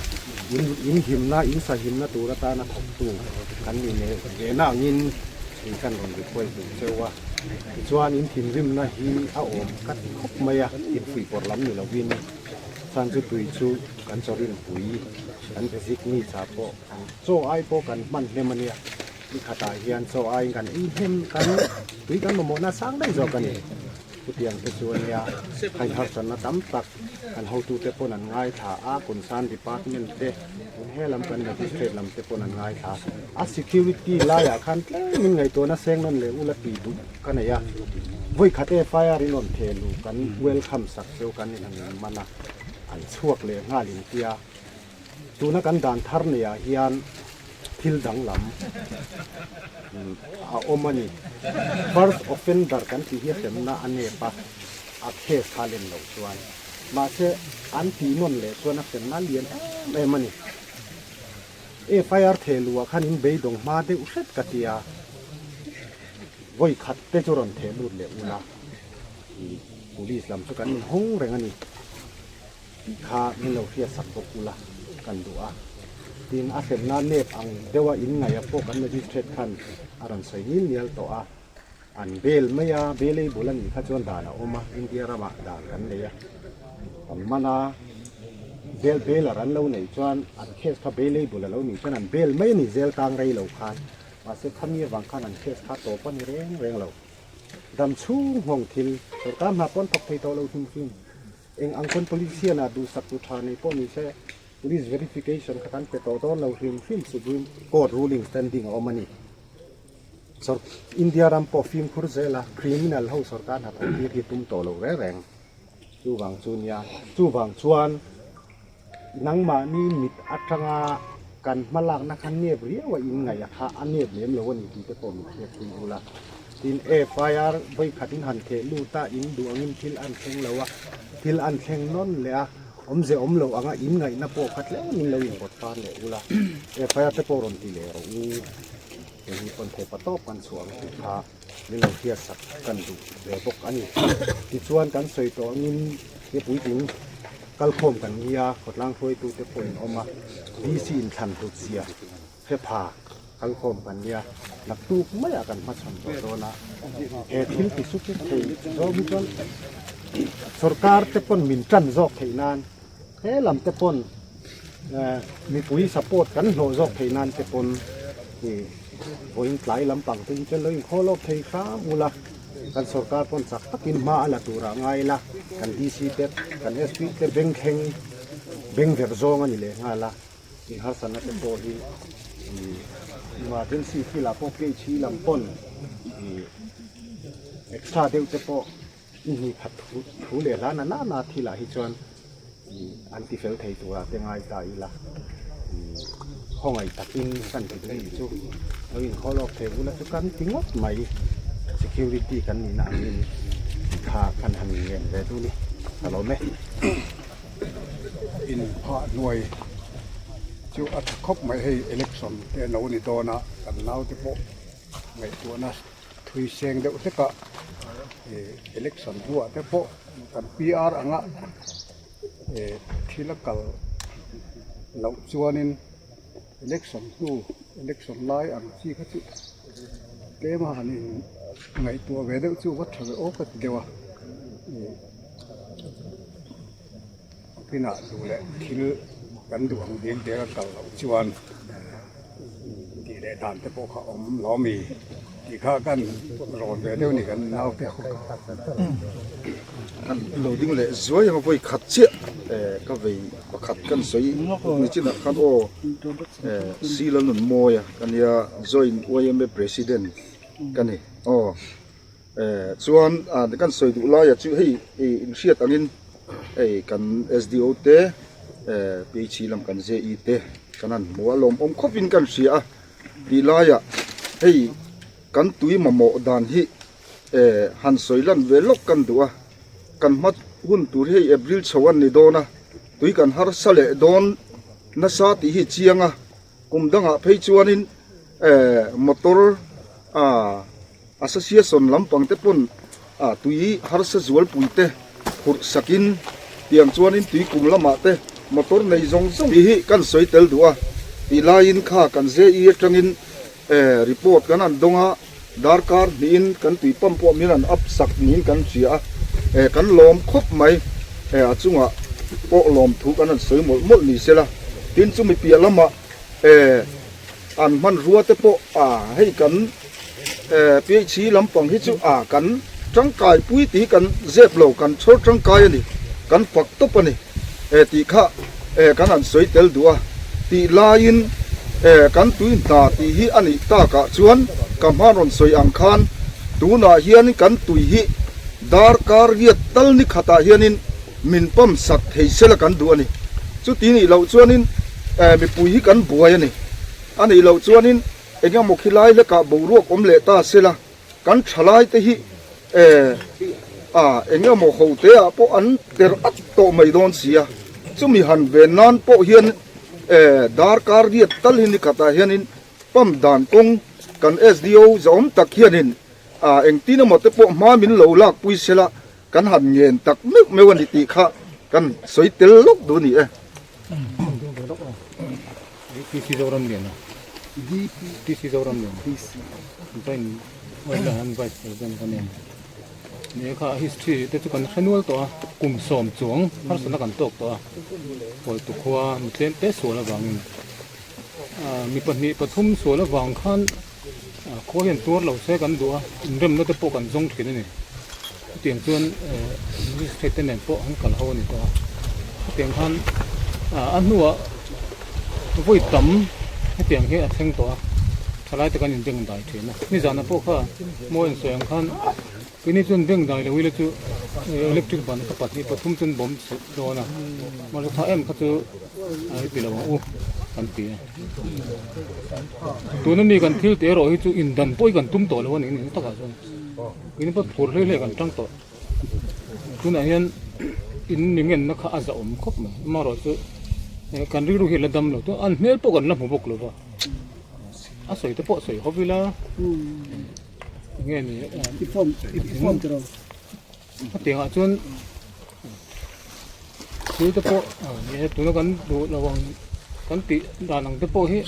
In in himna, in sa himna tur atana thawktu kan ni leh ve na angin in kan rawn request duh cheu a. Tichuan in thinrimna hi a awm ka ti khawp mai a, infuihpawrh lam ni lovin chhan chu tui chu kan chawrin pui, kan basic needs ah pawh kan chaw ai pawh kan hman hnem a nia. Ni khatah hian chaw aiin kan ei hnem kan tui kan mamawhna sang daih zawk a ni. Chutiang te chu a nia, hei harsatna tam tak kan hotute pawn an ngaithla a, concern department te he lam kan magistrate lam te pawn an ngaithla a, security laiah khan tlemin ngaihtuahna seng nawn leh ula tih duh ka nei a, vawi khat FIR in rawn theh luh kan welcome sak cheu kan in han man a, an chhuak leh nghal intia. Tuna kan dan thar neiah hian thil danglam a awm a ni. First offender kan tih hi a hremna a nep a, a case kha a len loh chuan. Mahse, an tih nawn leh chuan a hremna a lian em em a ni. FIR theh luhah khan in beidawng hma deuh hret ka ti a, vawi khat te chu rawn theh lut leh ula, police lam chu kan inhawng reng a ni. Tih kha min lo hriatsak bawk ula kan duh a. Tin, a hremna nep ang deuha in ngaih pawh kan magistrate khan a rawn sawi nil nial tawh a. An bail mai a, bail ei bul a nih kha chuan dan a awm a, India ramah dan kan nei a. Kan man a, bail bailer an lo neih chuan an case kha bail ei bul a lo nih chuan an bail mai a ni zel tang rei lo khan. Mahse khami avang khan an case kha tawp a ni reng reng lo. Dam chhung nghawng thil sorkar hna pawn thawk thei tawh lo hrim hrim. Eng ang chuan police hian a duhsak tu tha nei pawh ni se police verification kha kan pe tawh dawn lo hrim hrim Supreme Court ruling standing a awm a ni. Sor India ram pawh fimkhur zel a criminal ho sorkar hnathawh tir hi tum tawh lo reng reng. Chuvang chu nia chuvang chuan nangmahni mit atanga kan hmalakna kha nep riau a inngaih a kha a nep lem lo a ni tih te pawh min hriat pui ula. Tin, FIR vawikhat in han theh lut a, in duh angin thil an thleng lo a, thil an thleng nawn leh a, awmze awm loh anga in ngaihna pawh kha tlemin lo inpawt far leh ula, FIR te pawh rawn ti leh rawh u, hei hi pawn theipa tawp kan chhuah ang tih kha min lo hriatsak kan duh ve bawk a ni. Tichuan kan sawi tawh angin he puitling kalkhawm kan nia, khawtlang hruaitute pawh in awm a, DC inthlan hlut zia Hepha kalkhawm kan nia, naktuk maiah kan hmachhawn tawh dawn a, he thil ti sup thei zawng hi chuan sorkar te pawn min tan zawk theih nan he lam te pawn mipui support kan hlawh zawk theih nan te pawn ih vawiin tlai lampang te hi chuan lo inkhawl awk thei hram ula, kan sorkar pawn chak takin hma a la turah ngai ila, kan DC te kan SP te beng thleng beng verh zawng a ni leh nghal a. In harsatna te pawh hi emergency thil ah pawh PHE lam pawn ih extra deuh te pawh i hnih khat thu leh hla na na na thil ah hi chuan An ti fel thei tura te ngai ta ila khawngaih takin kan ti thei chu lo inkhawh lawk thei bula chu kan ti ngawt mai security kan nihna angin kha kan han ngen ve duh ni ka lawm e. Inphah hnuai chu a tha khawp mai hei election te a lo ni dawn a kan naute pawh ngaihtuahna thui seng deuh hlek a election hnuah te pawh kan PR anga thil a kal loh chuanin election hnu election lai ang chi kha chu tlem a han in ngaihtuah ve deuh chu va tha ve aw ka ti deuh a kinah duh leh thil kan duh ang ding deng a kal loh chuan tih leh dan te pawh kha awm lo ami tih kha kan rawn ve deuh a ni kan naute ho kha. Kan lo ding leh zuai ang a vawi khat chiah eh ka vei pakhat kan sawi nichinah khan aw eh Sila Nunmawia ka nia join yma president ka ni aw. Eh chuan ah kan sawi duh laia chu hei ih inhriat angin hei kan SDO te eh PHC lam kan JE te kan han hmu a lawmawm khawpin kan hria a tih laiah hei kan tui mamawh dan hi eh han sawi lan ve lawk kan duh a kan hma hun tur hi hei April chho an ni dawn a tui kan harsa leh dawn nasa tih hi chiang a kum dangah phei chuanin eh motor ah. Association lampang te pawn ah tui harsa zualpui te phurh sakin tiang chuanin tui kum lamah te motor nei zawng zawng tih hi kan sawi tel duh a tih laiin kha kan JE atangin eh report kan han dawng a darkar hnihin kan tui pump pawh min han up sak niin kan hria a eh kan lawm khawp mai eh a chungah pawh lawm thu kan han sawi mawlh mawlh ni sela tin chumi piah lamah eh an hmanrua te pawh ah hei kan PHC lampang hi chu a kan tangkai pui tih hi kan zep lo kan chhawr tangkai a ni kan fak tawp a ni tih kha kan han sawi tel duh a tih laiin kan tui hna tih hi a nih takah chuan ka hma rawn sawi ang khan tunah hian kan tui hi darkar riat tal ni khatah hianin min pump sak thei sela kan duh a ni chuti nih loh chuanin mipui hi kan buai a ni a nih loh chuanin Eng emaw khi lai hlekah boruak awm leh ta sela, kan thalai te hi eh a eng emaw ho te ah pawh an ter at tawh mai dawn si a, chumi han ven nan pawh hian eh darkar riat tal hi ni khatah hianin pump dan kawng kan SDO zahawm tak hianin a engtin emaw te pawh hma min lo lak pui sela kan han ngen tak meuh meuh a ni tih kha kan sawi tel lawk duh a ni e. DC Zoram Liana DC Zoram Liana Join Oil han Vice President ka nia ni kha history te chu kan hre nual tawh a kum sawm chuang harsatna kan tawk tawh a Pawltu khua mi tlem te sual avangin mi pahnih pathum sual avang khan khua hian tuar lo se kan duh a inremna te pawh kan zawng thin a ni chutiang chuan magistrate te nen pawh an kal ho a ni tawh a chutiang khan a hnuah vawi tam hetiang hi a thleng tawh a thalai te kan inbeng dai thin a nizanah pawh kha mawi an sawi ang khan Keini chuan bank dai lo ila chu electric ban kha pahnih pathum chuan bawm chhuk dawn a, mahse tha em kha chu a ti lo ang u kan ti a. Tuna mi kan thil tih erawh hi chu indan pawh hi kan tum tawh lo a ni ni takah chuan keini pawh phur hlei hlei kan tang tawh. Tunah hian in mi ngenna kha a zahawm khawp mai amaherawh chu kan rilru hi a la dam lo chuan an hmel pawh kan la hmu bawk lo va, a sawi te pawh a sawi ho ila. Enge ni i form i form tiro hetiangah chuan thil te pawh ni e tuna kan duh lo ang kan tih dan ang te pawh hi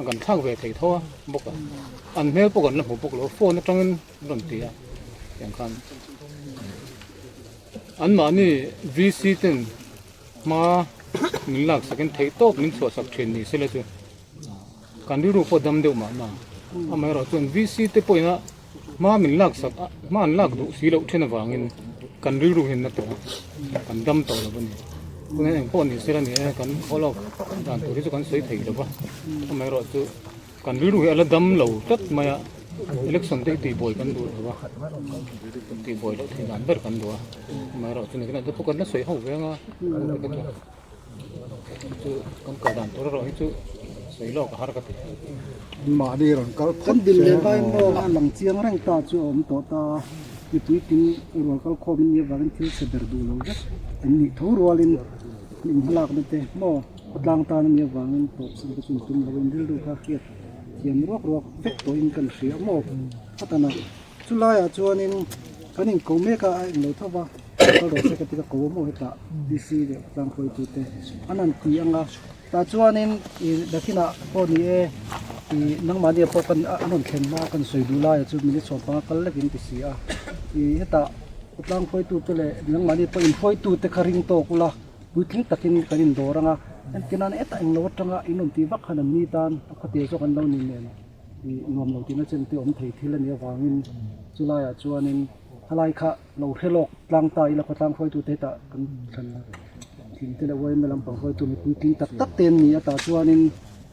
kan thlak ve thei tho a bawk a an hmel pawh kan la hmu bawk lo phone atangin an rawn ti a tiang khan anmahni VC ten hma min lak sakin theih tawp min chhuah sak thin ni sela chu. Kan rilru pawh dam deuh mahna. Amaherawh chuan VC te pawhin a hma min lak sak a, hma an lak duh si loh then avangin kan rilru hian na tawh a, kan dam tawh lo a ni. Tunah eng pawh ni sela ni e, kan follow dan tur hi chu kan sawi thei lo va. Amaherawh chu kan rilru hi a la dam lo tlat mai a. Election te hi tihbuai kan duh lo a, tihbuai loh theih dan ber kan duh a, amaherawhchu nakinah te pawh kan la sawi ho ve anga chu kan kal dan tur erawh hi chu sawi lawk a har ka ti. Mahni rawn kal phawt Kan dil leh vai maw a lang chiang reng ta chu a awm tawh ta a, mipui tin rual kal khawm in nih avangin thil chhe ber duh lo vek an nih tho rualin in hmalakna te maw khawtlang tan a nih avangin tawpsan te chu in tum lo in rilru kha hriat thiam ruak ruak vek tawhin kan hria maw a tan a chulaiah chuanin kan inko mek a a englo tho va kal rawh se ka ti ka ko maw hetah DC leh khawtlang hruaitute an han ti ang a tah chuanin ih dakinah pawh ni e ih nangmahni ah pawh kan an rawn thlen hma kan sawi duh laiah chu minute sawmpanga kal lekin ti si a ih hetah khawtlang hruaitute leh nangmahni pawh inhruaitute kha ring tawk ula. Puitling takin kan indawr ang a, entirnan hetah englo atanga in rawn tih vak khan an ni tan a khawtir zawk an lo ni nen ih nuam lo tihna chen te awm thei thil a nih avangin chulaiah chuanin khalai kha lo hre lawk tlang ta ila khawtlang hruaitute hetah kan thlan thing te leh yma lampang hruaitu mi puitling tak tak te an ni a tah chuanin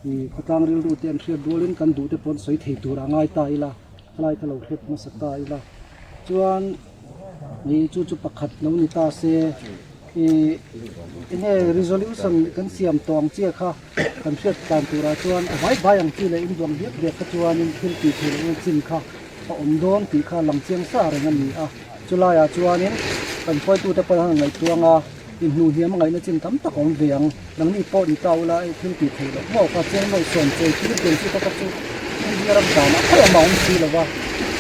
ih khawtlang rilru te an hriat rualin kan duh te pawh an sawi thei tur a ngai ta ila khalai kha lo hriat hmasa ta ila chuan. Ih chu chu pakhat lo ni ta se ih enge resolution kan siam tawh ang chiah kha kan hriat tlan turah chuan a vai vai ang chi leh induang diak diak kha chuanin thil tih theih loh na chin kha a awm dawn tih kha lang chiang sa reng a ni a chulaiah chuanin kan hruaitute pawh an ngaihtuang a inhnuh hniam a ngaihna chin tam tak a awm ve ang nangni pawh ni ta ula hei thil tih theih loh maw kha chiang nawi sawm chawi thil tel chi kha chu India ram danah khawi awm a awm si lo va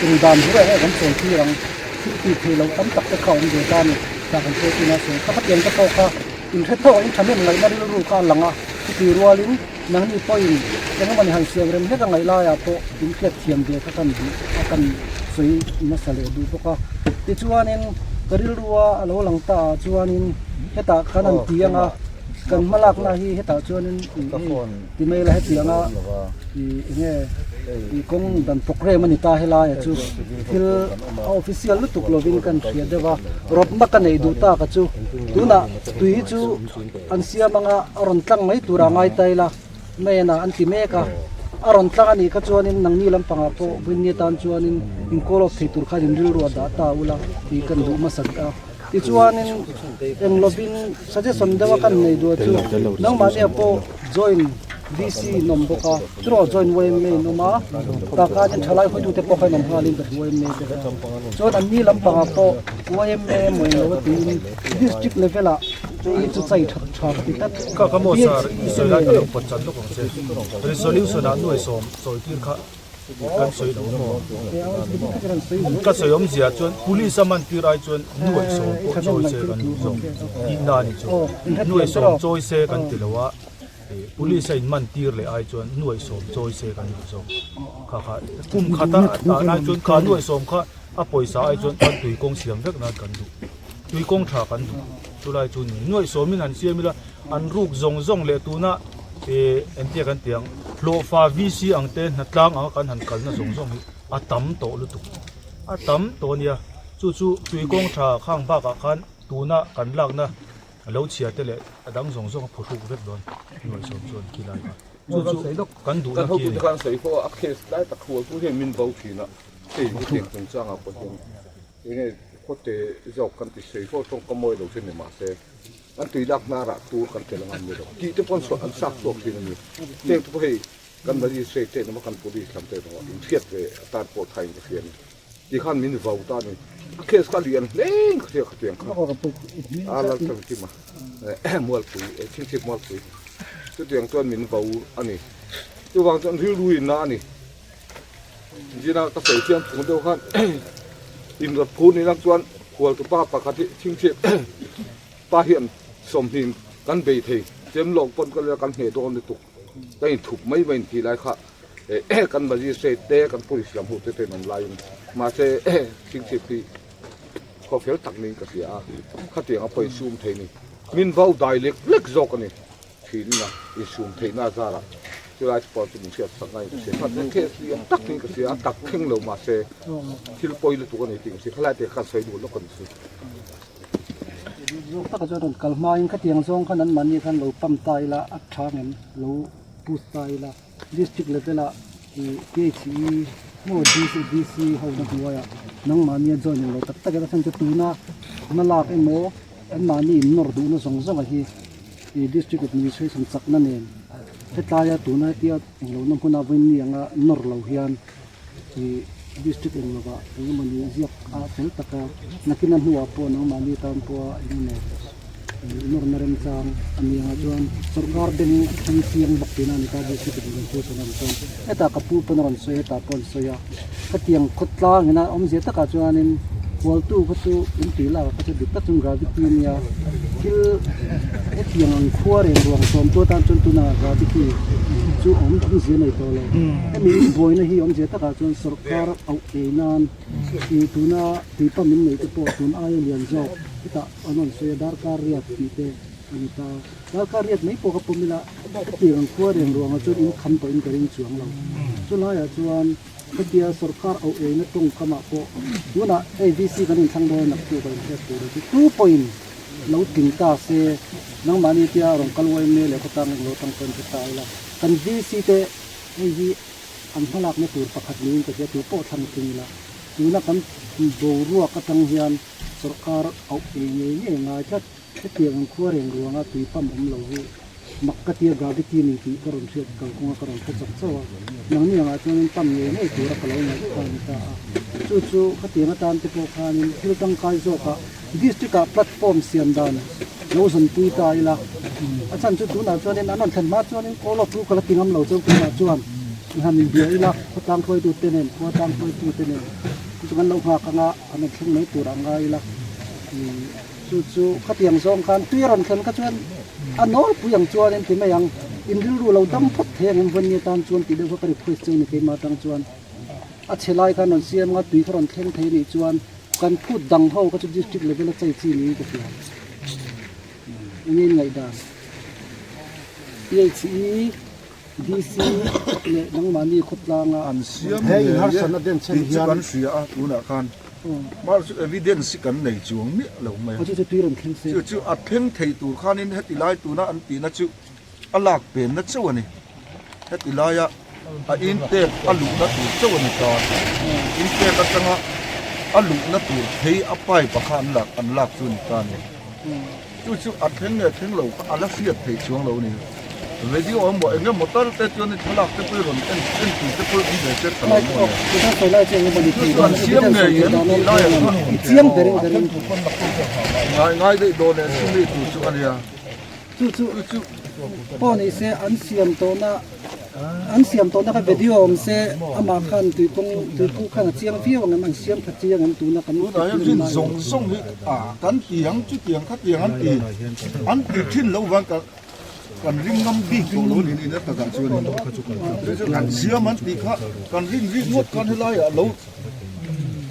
eng dan hu reng kan chawi tir ang thil tih theih loh tam tak te kha a awm ve ta a ni tah kan hruai thin a sawi kha khatiang te pawh kha inhre tho ang in thahnem ngaihna rilru kha a lang a chuti rualin nangni pawhin engemaw ni han siam rem hlek a ngaih laiah pawh in hriat thiam ve kha kan duh a kan sawi nasa leh duh bawk a tichuanin ka rilrua a lo lang ta ah chuanin hetah khan an ti ang a kan hma lakna hi hetah chuanin ih hei ti mai ila hetiang a ih enge ih kawng dan program a ni ta helai ah chu thil a official lutuk lovin kan hria deuh a rawtna ka neih duh tak a chu tunah tui hi chu an siam anga a rawn tlang mai tur a ngai ta ila main ah an ti mek a a rawn tlang a nih kha chuanin nangni lampangah pawh vawiin atan chuanin in call off thei tur khan in rilru a dah ta ula tih kan duh hmasa bik a tichuanin eng lovin suggestion deuh a kan nei duh chu nangmahni ah pawh join DC in awm bawk a churaw join yma in awm a tah khanin thalai hawitute pawh kha in awm nghalin ka hmu yma te kha chuan anni lampangah pawh yma emaw englo a tiin district level ah Hei chu chai that tha ka ti tlat. Ka ka maw sir i sawi lai ka lo pawt chan lawk ang che. Resolution ah nuai sawm sawi tir kha kan sawi lo maw? Ka sawi awmzia chuan police a man tir ai chuan nuai sawm pawh chawi se kan duh zawk tihna a ni chu. Nuai sawm chawi se kan ti lo a, police a in man tir leh ai chuan nuai sawm chawi se kan duh zawk. Kha kha kum khata a tan ai chuan kha nuai sawm kha a pawisa ai chuan kan tui kawng siam vek nan kan duh. Tui kawng tha kan duh chulai chu ni nuaih sawmin han siam ila an ruk zawng zawng leh tuna eh engtia kan tih ang hlawhfa VC ang te hnatlang anga kan han kalna zawng zawng hi a tam tawh lutuk a tam tawh a nia chu chu tui kawng tha khang bakah khan tuna kan lakna lo chhia te leh a dang zawng zawng a phuhruk vek dawn nuaih sawm chuan khilai kha chu chu kan duhna khi a ni. Kan sawi fo a case lai tak hual tur hian min bo thin a hei hetiang chungchangah pawh hian. Enge khawte zawk kan ti sawi fo tawng ka mawi lo chu ni mahse an tui lak hna rah tur kan tel ang an ni lo tih te pawn sawn an sak chhuak thin a ni. Heng te pawh hei kan magistrate te emaw kan police lam te emaw inhriat ve atan pawh tha in ka hria a ni. Ti khan min vau ta a ni. A case kha lian hle in ka hria khatiang kha a Lalthankima Mualpui Chhingchhip Mualpui chutiang chuan min vau a ni. Chuvang chuan rilru in na a ni. Zina ka sawi chiang phung deuh khan inrawt phur ni lang chuan khualtu pa pakhat hi chhingchhip pa hian sawmhnih kan bei thei chem lawng pawn ka kan hneh dawn lutuk ka inthup mai mai intih lai kha kan magistrate te kan police lam ho te ten an laiin mahse chhingchhip hi khaw fel tak niin ka hria a khatiang a pawhin sum thei ni min vau dai lek lek zawk a ni. Thin a insum theihna a zarah chulai chu pawh chu min hriat sak ngaiin ka hria. Kha chu case lian tak niin ka hria a, tak thleng lo mahse thil pawi lutuk a ni tih ka hria. Khalai te khan sawi duh lawk a ni si. Zawk taka chuan rawn kal hmain khatiang zawng khan anmahni khan lo pump ta ila a tha ngem lo push ta ila district level ah ih PHE. Maw DC DC ho na hnuaiah nangmahnia join englo tak tak a chhan chu tuna hma lak emaw anmahni in nawr duhna zawng zawng a hi ih district administration chakna nen hetlaia tuna hetia englo na hmuna vawiin anga nawr lo hian ih district englo ah engemawni ziak a fel taka nakina hnuah pawh nangmahni tan pawha engemaw Nawrna remchang a ni ang ah chuan sawrkar beng a thleng chiang bawk tihna a ni ta district administration an chuan hetah ka pu pawn a rawn sawi a hetah pawh an sawi a khatiang khawtlang ina awmzia takah chuanin hualtu kha chu in tih lak ah kha chu dik tak chuan gravity a nia thil hetiang ang khua reng ruang sawmtu atan chuan tunah gravity chu awm awmzia a nei tawh lo hemi buaina hi awmzia takah chuan sawrkar auh ei nan ih tuna tuipa min neih te pawh tun aia lian zawk hetah. An rawn sawi a, darkar riat tih te a ni ta. Darkar riat mai pawh ka pawm ila, hetiang ang khua reng ruangah chuan in kham tawhin ka ring chuang lo. Chulaiah chuan hetia sawrkar auh eina tawngkamah pawh tunah hei VC kan inthlang dawn a naktu kan inhriat tur a chu tu pawhin lo tling ta se, nangmahni tia rawn kal uai leh khawtlang eng lo tang pawhin hre ta ila, kan VC te hei hi an hmalakna tur pakhat niin ka hria, tu pawh thlang tling ila tuna kan boruak atang hian Sawrkar auh ei ngei ngei ngai tlat. Hetiang ang khua reng ruanga tui pam awm lo hi mak ka tia gravity ni tih ka rawn hriat kalkawnga ka rawn hre chak chauh a. Nangni angah chuanin pam ngei ngei tura ka lo ngaih kha a ni ta a. Chu chu khatiang atan te pawh khanin thil tangkai zawkah district ah platform siam dan lo zawnpui ta ila. A chhan chu tunah chuanin an rawn thlen hma chuanin call off chu ka la ti ngam lo chuan tunah chuan i han inbia ila khawtlang hruaitute nen khua tlang hruaitute nen chu kan lo nghak anga. An rawn thleng mai tur ah ngai ila chu chu khatiang zawng khan tui a rawn thlen kha chuan a nawlpui ang chuan in ti mai ang in rilru lo dam phawt thei ang em vawn ni atan chuan tih deuh kha ka request cheu ni keimah atang chuan a chhe lai khan rawn siam anga tui kha rawn thleng thei anih chuan kan phut dang ho kha chu district level a chei chi niin ka hria enge in ngaihdan PHE DC leh nangmahni khawtlanga an siam ngei e tih chu kan hria a tunah khan mahse chu evidence hi kan nei chuang miah lo mai a chu chu tui rawn thleng se chu chu a thleng thei tur khanin heti lai tuna an tihna chu a lak penna chauh a ni heti laia a intake a luhna tur chauh a ni ta intake atanga a luhna tur phei a pipe a kha an lak an lak chu a ni ta a ni. Chu chu a thleng nge thleng lo kha a la hriat theih chuang lo a ni. Video emaw eng emaw tal te chuan i thlalak te pawh i rawn en en tur te pawh awm ve se tha lo maw le. Chu chu an siam ngei em tih laiah kha ngai ngai daih dawn e chumi tur chu a nia. Chu chu pawh ni se an siam tawhna an siam tawhna kha video awm se amah khan tuikawng tuipu khan a chiang viau ang em an siam tha chiang em tuna kan Tunah hian rin zawng zawng hi a kan ti ang chutiang khatiang an ti an ti thin loh vang ka kan ring ngam bik tawh lo niin in a takah chuanin chu chu kan siam an tih kha kan rin rik ngawt khan helaiah lo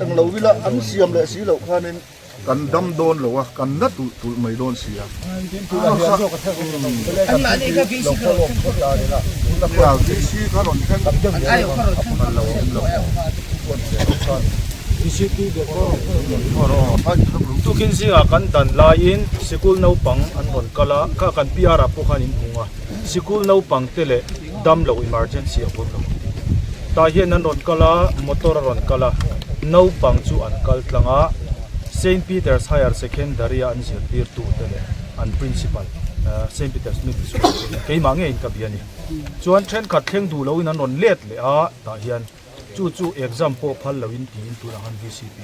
englo ila an siam leh si loh khanin Kan dam dawn lo a, kan na tulh tulh mai dawn si a. VC kha rawn thleng Tukin zingah kan dan laiin sikul naupang an rawn kal a, kha kan PR ah pawh khan in hung a, sikul naupang te leh damlo emergency a awm lo. Tah hian an rawn kal a, motor a rawn kal a, naupang chu an kal tlang a, Saint Peter's Higher Secondary a an zirtirtu te leh an principal Saint Peter's Middle School te keimah ngeiin ka bia a ni. Chuan thenkhat thleng duh loin an rawn let leh a, tah hian chu chu exam pawh phal loin tiin tunah khan VCP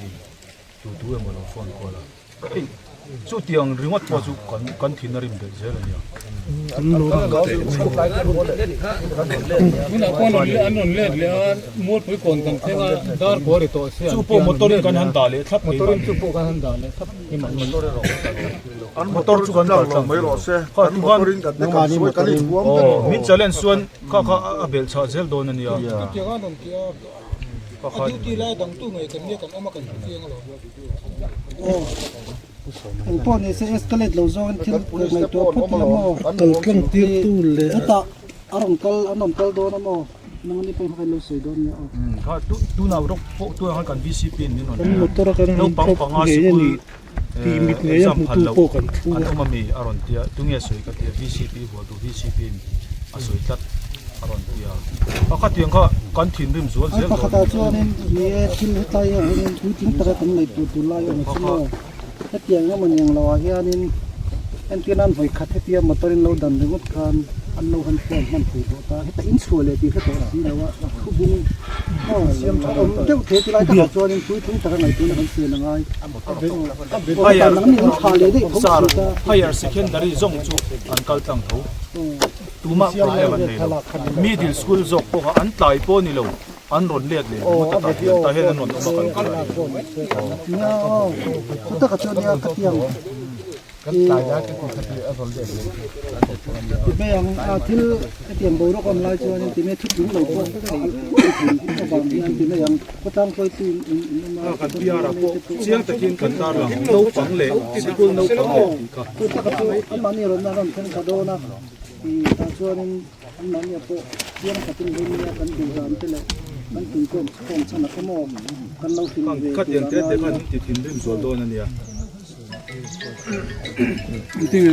tu tu emaw lo phone kual a. Hei chutiang ringawt pawh chu kan kan thin a rim belh zel a nia. Tunah pawh an rawn let leh a, Mualpui kawn kan thleng a, dar kaw ri tawh sia. Chu pawh motor in kan han dah leh thlap Motor in chu pawh kan han dah leh thlap An motor chu kan tlang lo mai rawh se, kan motor in kan te kan sawi kan inhuam vek tawh. Min challenge chuan kha kha a belh chhah zel dawn a nia. A duty lai dang tu ngei kan nia kan awm a kan hmu chiang alawm. Eng pawh ni se escalate lo zawngin thil ngaihtuah phawt ila maw. Kal tlang tir tu leh. Hetah a rawn kal an rawn kal dawn a maw nang ni pawhin kha kan lo sawi dawn nia aw. Kha tunah rawk pawh tunah khan kan VCP in min rawn Kan motor a kan naupang thlawp panga ngei a sikul ni tih mit ngei a exam hmutu phal loh pawh kan thu an a. awm a mi a rawn tia tunge sawi ka tia VCP hual tu VCP in a sawi tlat. a rawn ti a. A khatiang kha kan thinrim zual zel dawn. Pakhatah chuanin ni e thil hetlai ah hianin puitling taka kan ngaih tur tur lai a awm chu maw? Hetiang emaw ni ang lo ah hianin entir nan vawi khat hetia motor in lo dan ringawt khan an lo han phone hman thei tawh ta. Heta in chhuah leh tih hre tawh si lo a thubung a awm deuh thei tilai takah chuanin puitling taka ngaihtuahna kan siam a ngai. Higher secondary zawng chu an kal tlang tho. Tumah problem an nei lo. Middle school zawk pawh kha an tlai pawh ni lo, an rawn let leh ringawt a tah hian tah hian an rawn awm a kan kal a Kan PR ah pawh chiang takin kan tarlang naupang leh sikul naupang leh tih kha. Tah chuanin anmahnia pawh chiang takin vawimia kan duh dan te leh kan tuikawm khawm chhan a kha maw kan lo hlim ve Kha tiang te te khan in ti thinrim zual dawn a nia.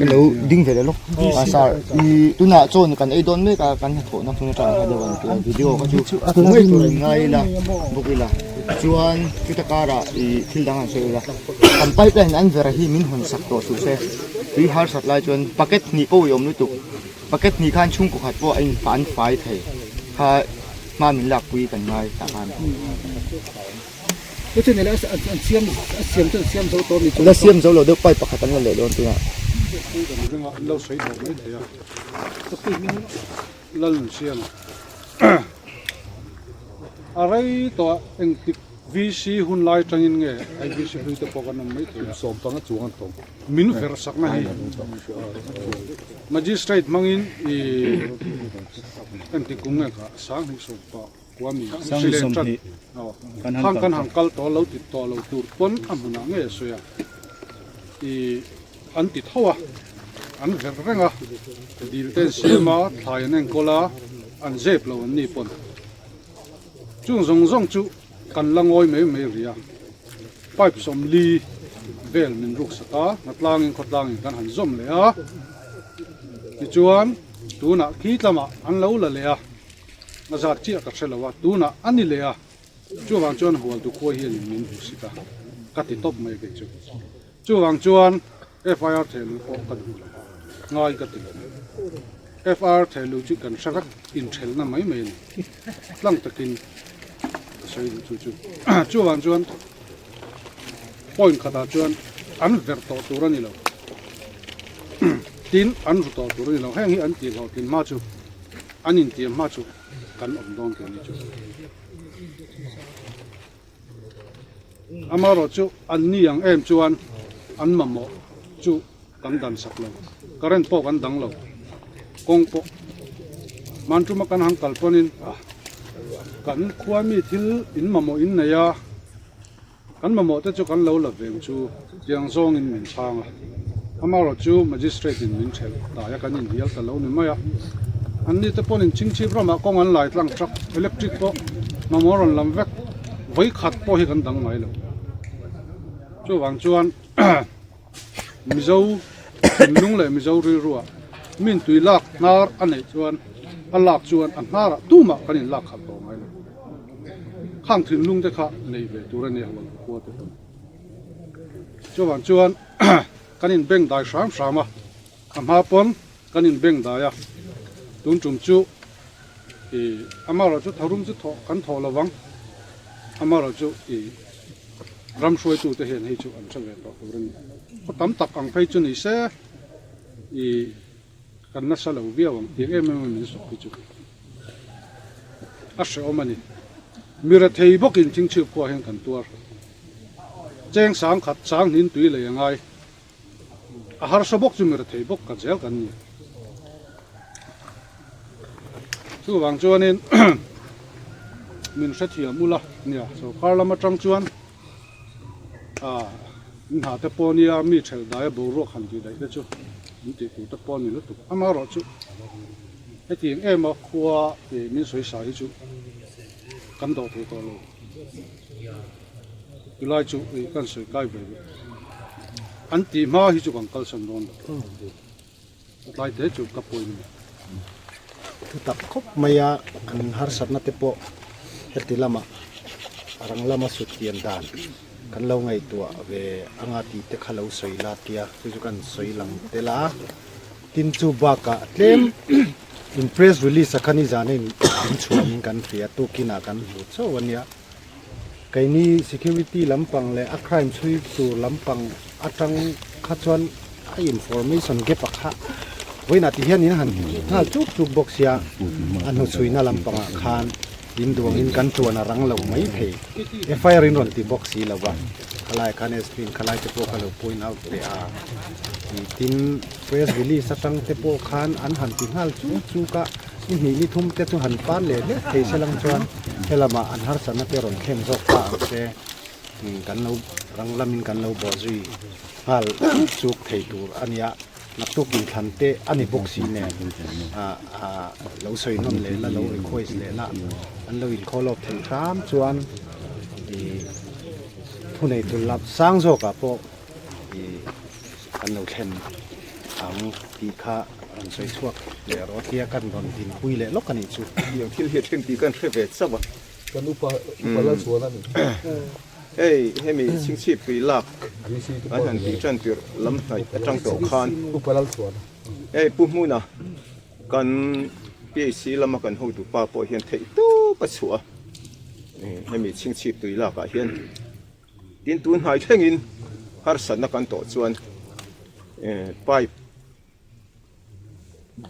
Ka lo ding ve leh lawk a sir i tunah chuan kan ei dawn mek a kan hnathawhna hmun atang kha deuh an tia video kha chu hmu ngei tur an ngai ila bawk ila chuan chuta karah i thil dang an sawi ila kan pipeline an vera hi min hawn sak tawh suh se. Tui harsat lai chuan bucket hnih pawh i awm lutuk, bucket hnih khan chhungkaw khat pawh a in an fai thei kha hma min lakpui kan ngai tah khan. La siam zo lo deuh pipe pakhat an la leh dawn tunah. A rei tawh engtik VC hun lai atangin nge IVC hlui te pawh kan awm mai thei a. Sawm panga chuang an tawng. Min ver sakna hi Magistrate hmangin i engtik kum nge kha Sanghnih sawmpa kua mi Hrileng tan khang kan han kal tawh lo ti tawh lo tur pawn a hmunah nge a sawi a i an ti tho a an ver reng a dil te an siam a thlai an enkawl a an zep lo an ni pawn. Chung zawng zawng chu kan la ngawi mai mai rih a, pipe 40 vel min ruk sak a, hnatlangin khawtlangin kan han zawm leh a, tichuan tunah khi tlamah an lo la leh a, a zat chiah ka hre lo a, tunah a ni leh a, chuvang chuan hualtu khua hianin min hmu sik a, ka ti tawp mai kei chu. Chuvang chuan FIR thehluh pawh ka duh lo, ngai ka ti lo. FIR thehluh chu kan hre vek inthelna mai mai a ni. Tlang takin ka sawi duh chu chu. Chuvang chuan point khatah chuan an verh tawh tur a ni lo. Tin, an ru tawh tur a ni lo. Heng hi an tihhlawhtlin hma chu, an intiam hma chu kan awm dawn tur a ni chu. Amaherawh chu an ni ang em chuan an mamawh chu kan dan sak lo, current pawh kan dang lo, kawng pawh Mantuma kan han kal pawnin kan khua mi thil in mamawh in nei a, kan mamawh te chu kan lo la veng chu tiang zawngin min chhang a, amaherawh chu magistrate in min thelh dai a kan inhnial ta lo ni mai a, an ni te pawhin chingchip ramah kawng an lai tlang truck electric pawh mamawh rawn lam vek. Vawi khat pawh hi kan dang ngai lo. Chuvang chuan Mizo thinlung leh Mizo rilruah min tui lak hnar a neih chuan a lak chuan a hnarah tumah kan in lak khalh tawh ngai lo. Khang thinlung te kha nei ve tur a nia hual khua te pawn. Chuvang chuan kan in beng dai hram hram a, a hma pawn kan in beng dai a, tun tum chu I amaherawh chu tharum chu thawh kan thawh lo vang, amaherawh chu i ram hruaitute hian hei chu an hre ve tawh tur a ni. Khaw tam tak ang phei chu ni se i kan nasa lo viau ang tiang em em a min sawp hi chu a hrehawm a ni. Mi rethei bawkin thingchhip khuaah hian kan tuar. Cheng sang khat sang hnin tui lei a ngai. A harsa bawk chu mi rethei bawk ka zel kan ni. Chuvang chuanin min hrethiam ula nia sorkar lam atang chuan ah in hna te pawh nia mi thelh dai a boruak han tih daih te chu min tih tur te pawh a ni lutuk. Amaherawhchu hetiang em a khua min sawi sa hi chu kan dawh thei tawh lo. Tilai chu kan sawi kai ve duh. An tih hma hi chu kan kalsan dawn lo. Tlai te chu ka pawi ni. Thutak khawp mai a, an harsatna te pawh heti lama rang lama sut pian dan kan lo ngaihtuah ve anga tih te kha lo sawi la tia chu chu kan sawi lang tel a. Tin chu bakah tlem in press release a kha nizan a in chhuah in kan hria tukin ah kan hmu chauh a nia. Keini security lampang leh a crime chhui tur lampang atang kha chuan a information gap a kha vawiinah ti hian in han nghal chuk chuk bawk sia a hnuchhuina lampangah khan in duangin kan tuan a rang lo mai thei FIR in rawn ti bawk si lo va khalai khan SP in khalai te pawh kha lo point out leh a tih tin press release atang te pawh khan an han ti nghal chuk chuk a. Ni hnih ni thum te chu han pan leh hlek thei se lang chuan helamah an harsatna te rawn thlen zawk ta ang se kan lo rang lamin kan lo bawh zui nghal chuk thei tur a nia. Naktuk inthlan te a ni bawk si nen lo sawi hnawn leh la lo request leh la an lo inkhawl awk theih hram chuan ih thunei tul lam sang zawkah pawh ih kan lo thlen ang tih kha rawn sawi chhuak leh rawh tia kan rawn dinpui leh lawk a nih chu. Tiang thil hi a then tih kan hre ve chauh a. Kan upa upa lal chhuan a ni. Hei hemi chhingchhip tui lak an han tih tan tirh lam hnaih atang tawh khan. Upa lal chhuan. Hei Pu Hmuna kan PHC lama kan hotu pa pawh hian theih tawp a chhuah a. Hemi chhingchhip tui lak ah hian. Tin tun hnai thlengin harsatna kan tawh chuan pipe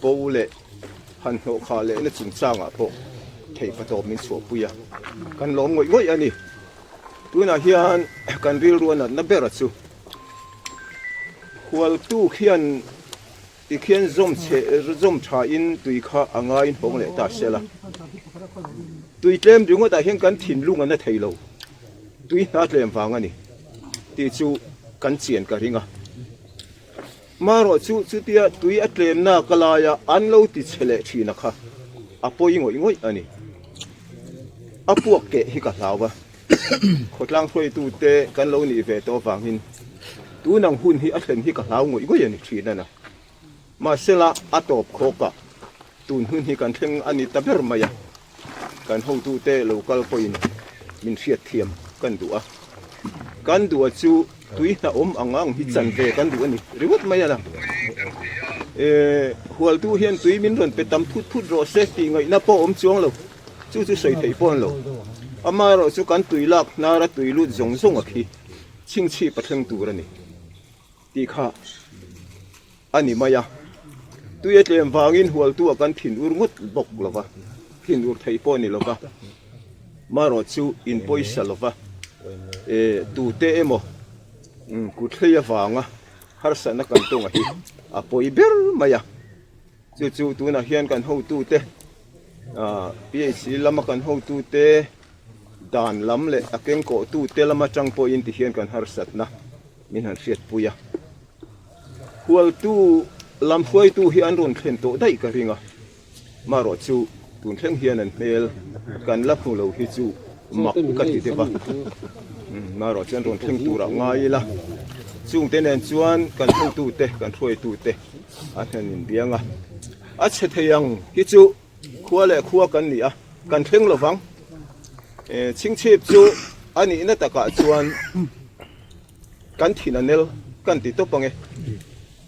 bo leh han hnawh khah lehna chungchangah pawh theih patawp min chhuahpui a, kan lawm ngawih ngawih a ni. Tunah hian kan rilru a natna bera chu hualtu khian Tikhian zawm chhe zawm tha in tui kha a ngaiin hawng leh ta sela. Tui tlem ringawt ah hian kan thinlung a na thei lo. Tui hna tlem vang a ni tih chu kan chian ka ring a. Marawh chu chutia tui a tlemna ka laia an lo ti chhe leh thin a kha a pawi ngawih ngawih a ni. A puak keh hi ka hlau a. Khawtlang hruaitute kan lo nih ve tawh avangin tun ang hun hi a thlen hi ka hlau ngawih ngawih a ni thin a na. Mahsela a tawp khawkah tun hun hi kan thleng a ni ta ber mai a, kan hotute lo kal pawhin min hriatthiam kan duh a. Kan duh a chu tui hna awm ang ang hi chan ve kan duh a ni ringawt mai a na. Hualtu hian tui min rawn pe tam phut phut rawh se tih ngaihna pawh awm chuang lo. Chu chu sawi theih pawh an lo. Amaherawh chu kan tui lak hnara tui lut zawng zawng a khi chhingchhip a thleng tur a ni tih kha a ni mai a. Tui a tlem vangin hualtu ah kan thin ur ngawt bawk lo va, thin ur theih pawh a ni lo va. Amaherawh chu in pawisa lo va, tute emaw kuthlei avanga harsatna kan tawnga hi a pawi ber mai a. Chu chu tunah hian kan hotute PHC lama kan hotute dan lam leh a kengkawhtute lam atang pawhin ti hian kan harsatna min han hriatpui a. Hualtu lam hruaitu hi an rawn thlen tawh daih ka ring a, marawh chu tun thleng hian an hmel kan la hmu lo hi chu mak ka ti deuh a. Marawh chu an rawn thleng turah ngai ila, chungte nen chuan kan hotute kan hruaitute A hnen in biang a, a chhe thei ang hi chu khua leh khua kan ni a, kan thleng lo vang. Chhingchhip chu a nihna takah chuan kan thin a nel kan ti tawp ang e.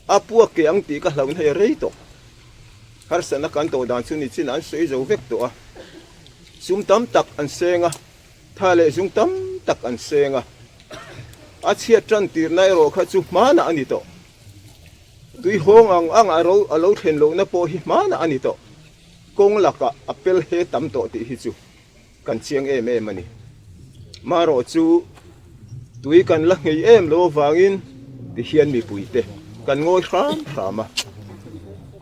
A puak ke ang tih ka hlauhna hi a rei tawh. Harsatna kan tawh dan chu nichin an sawi zo vek tawh a. Sum tam tak an seng a, tha leh zung tam tak an seng a. A chhiat tan tirna erawh kha chu hmanah a ni tawh. Tui hawng ang ang a ro a lo thlen lohna pawh hi hmanah a ni tawh. Kawng lakah a pel he tam tawh tih hi chu kan chiang em em a ni. Marawh chu tui kan la nghei em lo avangin ti hian mipuite kan ngawi hram hram a.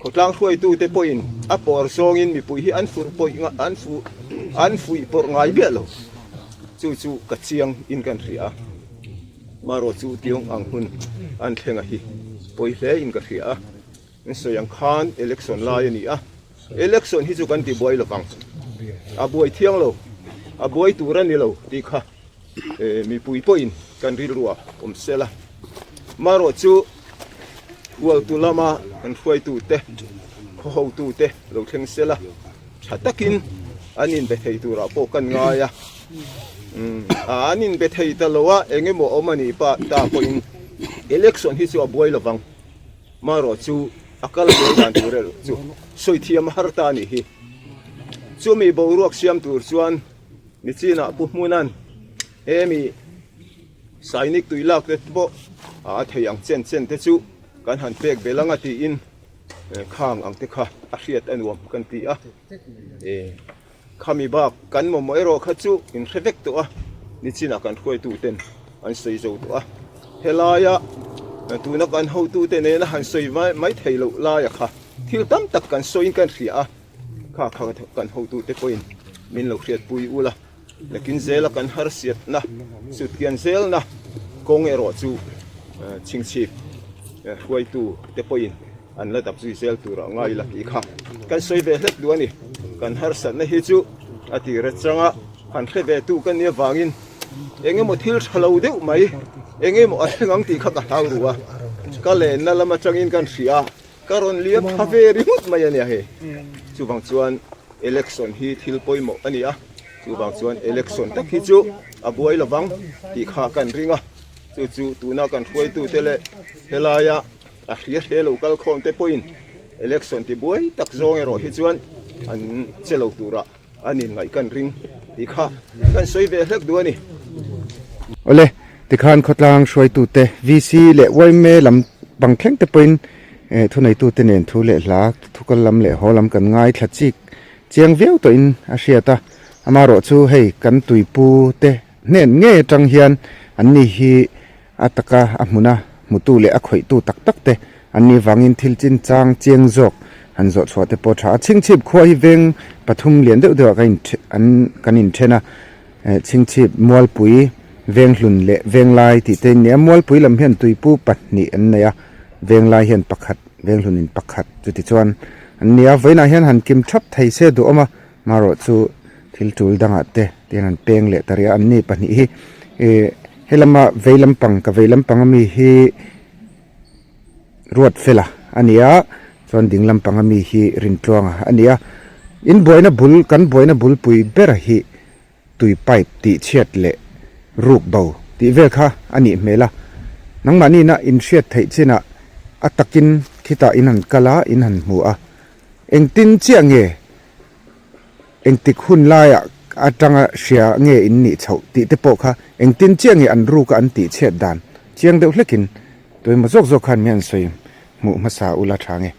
Khawtlang hruaitute pawhin a pawr zawngin mipui hi an furh pawih an fuh an fuih pawrh ngai miah lo. Chu chu ka chiang in kan hria a. Marawh chu tiang ang hun an thleng a hi pawi hle in ka hria a, in sawi ang khan election lai a ni a, election hi chu kan ti buai lovang, a buai thiang lo, a buai tur a ni lo tih kha mipui pawhin kan rilru ah awm sel a, marawh chu hualtu lama kan hruaitu te. Khaw hotute lo thleng sela tha takin an inbe thei turah pawh kan ngai a. An inbe thei ta lo a, eng emaw awm a nih pa ta pawhin election hi chu a buai lovang. Marawh chu a kal buai dan tur erawh chu sawi thiam a har ta a nih hi. Chumi boruak siam tur chuan nichinah Pu Hmuna'n hemi Sainik tui lak te pawh a thei ang chen chen te chu kan han pek belh anga tiin khang ang te kha a hriat a nuam kan ti a. Khami bak kan mamawh erawh kha chu in hre vek tawh a, nichinah kan hruaitu ten an sawi zo tawh a. Helaia tuna kan hotute nena han sawi mai thei loh laia kha thil tam tak kan sawiin kan hria a, kha kha kan hotute pawhin min lo hriatpui ul a. Nakin zela kan harsiatna sutkian zelna kawng erawh chu chhingchhip hruaitu te pawhin an la dap zui zel tur a ngai la tih kha kan sawi ve hlek duh a ni. Kan harsatna hi chu a tir atanga han hre ve tu ka nia vangin eng emaw thil tha lo deuh mai eng emaw a thleng ang tih kha ka hlau ru a, ka lenna lam atangin kan hria a. Ka rawn liam thla ve ringawt mai a nia hei. Chuvang chuan election hi thil pawimawh a ni a, chuvang chuan election tak hi chu a buai lovang tih kha kan ring a, chu chu tuna kan hruaitute leh helaia a hria hle lo kal khawm te pawhin election ti buai tak zawng erawh hi chuan an che lo turah An inngaih kan ring tih kha kan sawi ve hlek duh a ni. Awle, tikhan khawtlang hruaitute VC leh yma lam bang thleng te pawhin thuneitute nen thu leh hla thukal lam leh haw lam kan ngaithla chik chiang viau tawhin a hriat a. Amaherawh chu hei kan tuipu te hnen ngei atang hian anni hi a taka a hmuna hmutu leh a khawihtu tak tak te an nih vangin thil chinchang chiang zawk han zawh chhuah te pawh a tha a. Chhingchhip khua hi veng pathum lian deuh deuhah kan an kan inthen a, Chhingchhip Mualpui Venghlun leh Venglai tih te an ni a, Mualpui lam hian tuipu pahnih an nei a, Venglai hian pakhat Venghlun in pakhat chuti chuan an ni a, vawiinah hian han kim thap thei se duhawm a, marawh chu thil tul dangah te tihian an peng leh ta rih a, anni pahnih hi ih helama vei lampang ka vei lampang ami hi ruat fela a ni a chuan ding lampang ami hi Rintluanga a ni a in buaina bul kan buaina bulpui ber hi tui pipe tih chhiat leh ruk bo tih vel kha a nih hmel a nangmahni na in hriat theih chinah a takin khitah in han kal a in han hmu a engtin chiah nge engtik hun laiah atanga hria nge in nih chhoh tih te pawh kha engtin chiah nge an ruk a an tih chhiat dan chiang deuh hlekin tuemaw zawk zawk khan mi an sawi hmuh hmasa ula tha nge.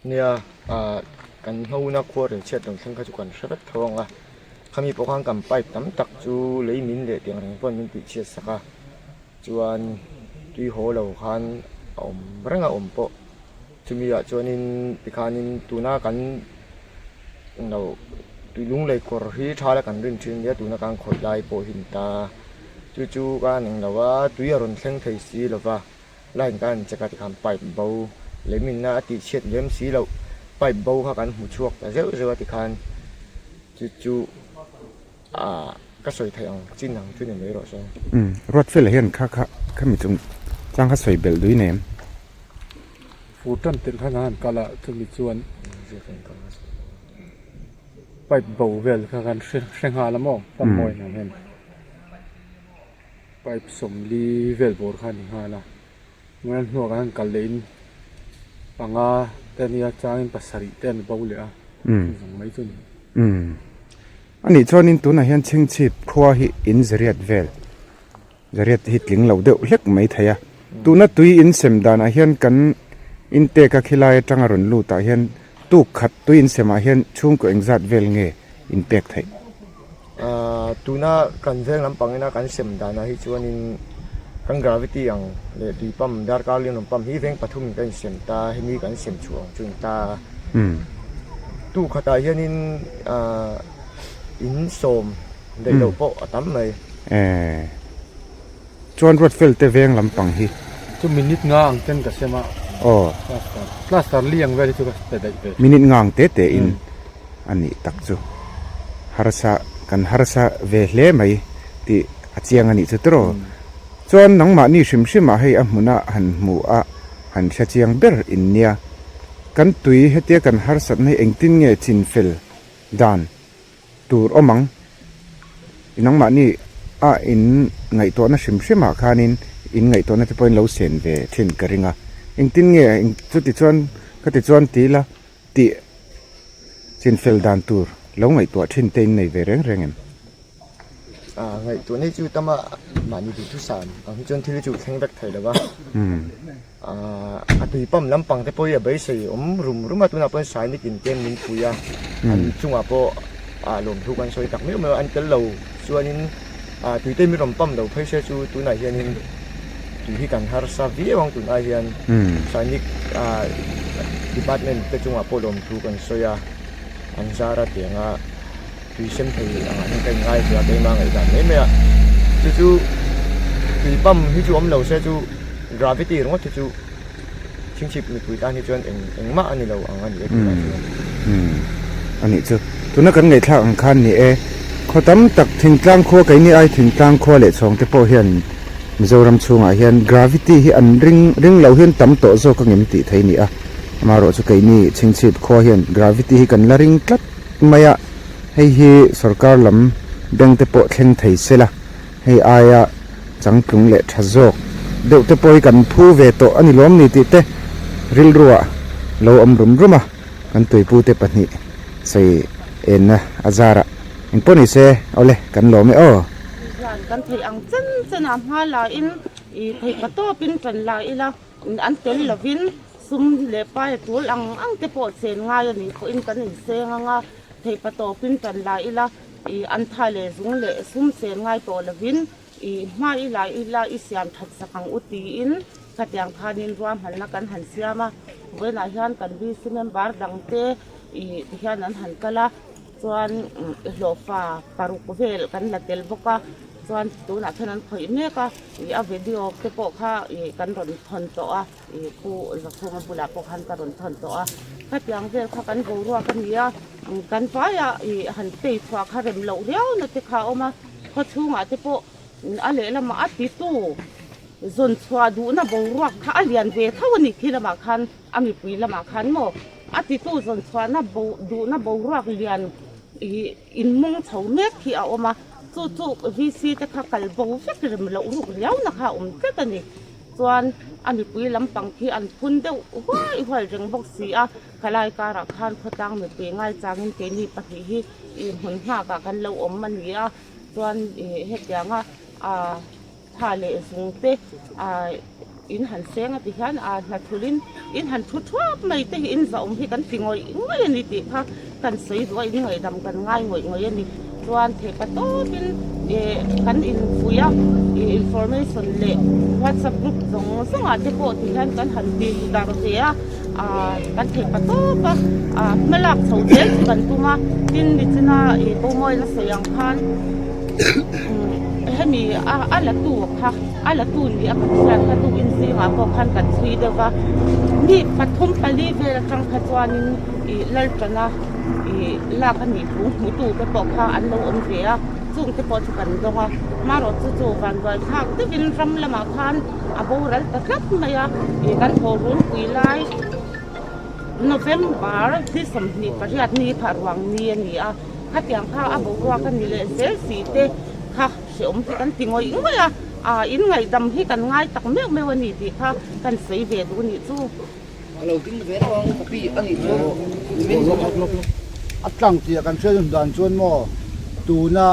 Nia, kan hmawuna khua reng chhiat lo thleng kha chu kan hre vek tho ang a, khami pawh khan kan pipe tam tak chu lei min leh tiang reng pawn min tih chhiat sak a, chuan tui haw lo khan a awm reng a awm pawh. Chumi ah chuanin tikhanin tuna kan englo tui lunglei kawr hi tha la kan rin thin nia tuna kan khawih lai pawh hi ni ta chu chu ka an englo a tui a rawn thleng thei si lova line ka an check a tikhan pipe bo leiminna a tih chhiat lem si loh pipe bo kha kan hmu chhuak ta zeuh zeuh a tikhan chu chu ah ka sawi theih ang chin ang chu ni mai rawh se. Umm Ruatfela hian kha kha khami chung chang kha sawi belh dui nem. Fur tan tirh khan an han kal a chumi chuan pipe bo vel kha kan hre hre nghal a maw pammawi hnam hian pipe sawmli vel bawr kha a ni nghal a chuan hnuah kan han kal leh in panga te ania changin pasarih te an bo leh a chuvang mai chu a ni. A nih chuanin tunah hian chhingchhip khua hi in zariat vel. Zariat hi tling lo deuh hlek mai thei a, tuna tui in sem danah hian kan intake a khilai atanga rawn lut ah hian tuk khat tui in sem ah hian chhungkaw engzat vel nge in pek theih? Ahh tuna kan veng lampang ina kan sem danah hi chuanin kan gravity ang leh tui pump darkar lian rawn pump hi veng pathum in kan insem ta hemi kan sem chhuah ang chu in ta a, tuk khatah hianin ahh in sawm Daih loh pawh a tam mai. Eh. Chuan Ruatfel te veng lampang hi. Chu minute nga ang ten ka sem a. Aw. Cluster. Cluster li ang vel hi chu ka pe daih ve. Minute nga ang te te in a nih tak chu. Harsa kan harsa ve hle mai tih a chiang a nih chu tiraw. Chuan nangmahni hrim hrim ah hei a hmuna han hmu a han hre chiang ber in nia. Kan tui hetia kan harsatna hi engtin nge chin fel dan tur awm ang? I nangmahni a in ngaihtuahna hrim hrim ah khanin in ngaihtuahna te pawhin lo sen ve thin ka ring a. Engtin nge chuti chuan khati chuan ti ila tih chin fel dan tur lo ngaihtuah thin te in nei ve reng reng em? A ngaihtuah nei chu tama mahni duhthusam ang hi chuan thil chu thleng vek thei lo va. A tui pump lampang te pawh hi a beisei awm rum rum a, tunah pawh hian Sainik in te min pui a, an chungah pawh a lawmthu kan sawi tak meuh meuh a, an tel lo chuanin tui te min rawn pump lo phei se chu tunah hianin tui hi kan harsa viau ang tunah hian Sainik department te chungah pawh lawmthu kan sawi a, an zar a tiang a. Tui sem thei angah hian ka inngai hle a, keimah ngaihdan mai mai a. Chu chu tui pump hi chu awm lo se chu gravity ringawt hi chu chhingchhip mipui tan hi chuan eng engmah a ni lo ang a ni e tunah chuan. Umm a nih chu. Tuna kan ngaihthlak ang khan ni e, khaw tam tak thingtlang khua keini ai thingtlang khua leh chhawng te pawh hian Mizoram chhungah hian gravity hi an ring ring loh hian tam tawh zawk angem tih thei ni a. Amaherawhchu keini chhingchhip khua hian gravity hi kan la ring tlat. Mai a, hei hi sorkar lam bank te pawh thleng thei se la, hei aia changtlung leh tha zawk deuh te pawh hi kan phu ve tawh a ni lawm ni tih te rilruah lo awm rum rum a, kan tuipute pahnih sawi enna a zarah engpawh ni se awle kan lawm e aw. Hian kan theih ang chen chen ah hma la in i theih pa tawp in tan la ila an tel lovin Sum leh pai a tul ang ang te pawh chen ngai a nih pawhin kan inseng ang a, theihpa tawpin tan la ila ih an tha leh zung leh sum chen ngai tawh lovin ih hma i la ila i siam that sak ang u tiin khatiang khanin ruahmanna kan han siam a, vawiinah hian kan VC member dangte ih tihian an han kal a. Chuan hlawhfa paruk vel kan la tel bawk a, chuan tunah khian an khawih mek a, ih a video te pawh kha ih kan rawn thawn tawh a, ih pu Zakhuma bulah pawh khan ka rawn thawn tawh a, khatiang vel kha kan boruak a ni a, kan vaiah ih han tei chhuah kha rem loh riau na te kha a awm a, khaw chhungah te pawh a lehlamah a titu zawn chhuah duhna boruak kha a lian ve tho a ni khi lamah khan. A mipui lamah khan maw a titu zawn chhuahna bo duhna boruak lian ih inmung chho mek hi a awm a, chu chu VC te kha kal bo vek rem loh ruk riauna kha a awm tlat a ni. Chuan a mipui lampang khi an phun deuh huai huai reng bawk si a, khalai karah khan khawtlang mipui ngaichangin keini pahnih hi ih hmun nghakah kan lo awm a ni a, chuan ih hetianga ah. Tha leh zung te in han seng a ti hian a hnathulhin in han thu thuap mai te hi in zahawm hi kan ti ngawih ngawih a ni tih kha kan sawi duh a, in ngaihdam kan ngai ngawih ngawih a ni. Chuan theihpa tawpin ih kan infuih a, ih information leh whatsapp group zawng zawngah te pawh ti hian kan han ti darh ve a, ah kan theihpa tawp a, ah hma lak chho zel chu kan tum a, tin nichina ih pawimawina sawi ang khan. Hemi a la tu kha a la tu ni a kan hriat kha tukin zingah pawh khan kan chhui deuh va mi pathum pali vel atang kha chuanin ih laltana ih lak a nih thu hmu tu te pawh kha an lo awm ve a chung te pawh chu kan dawng a hmarawh chu chu vanduai thlak deuhin ram lamah khan a boral ta tlat mai a ih kan thaw runpui lai November ni 28 ni kha ruang ni a ni a. Khatiang kha a boruak a ni leh zel si te kha hreawm hi kan ti ngawih ngawih a, aa in ngaihdam hi kan ngai tak meuh meuh a ni tih kha kan sawi ve duh nih chu. A lo ding ve lo ang copy a nih chuan nimin A tlang tih a kan hriat hun dan chuan maw tuna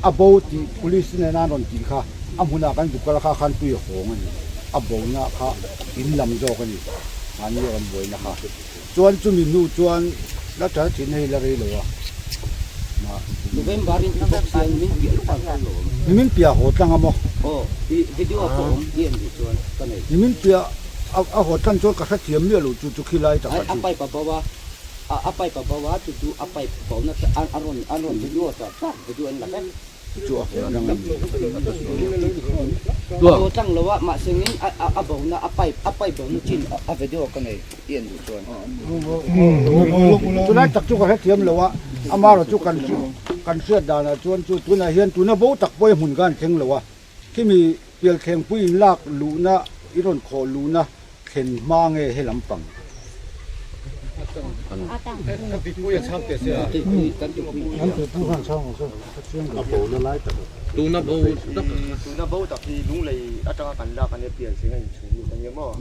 a bo tih police te nena an rawn tih kha a hmunah kan zuk kal a kha khan tui a hawng a ni a bona kha in lam zawk a ni mahni a rawn buaina kha. Chuan chumi hnu chuan la ṭal thin hei la rei lo a. November in ti bawk sia nimin piah lawk ah khan lo awm. Nimin piah haw tlang a maw? Aw, i video ah pawh awm i en duh chuan ka nei. Nimin piah a haw tlang chuan ka hrethiam miah lo chu chu khilai tak a chu. A pipe a bo a, a pipe a bo a chu chu a pipe bo na a rawn a rawn video char char video an la vek. Chu a haw tlang a ni. A haw tlang lo a mahsengin a bo na a pipe a pipe bo na chin a video ka nei. I en duh chuan. Chulai tak chu ka hrethiam lo a, amaherawh chu kan kan hriat danah chuan chu tunah hian tuna bo tak pawh hi hmun khan thleng lo a, khimi pialthlengpui in lak luhna i rawn khawh luhna thlen hma nge he lampang. Tuna bo tak Tuna bo tak hi lunglei atanga kan lak ania pian seng a inchhung lut ania maw?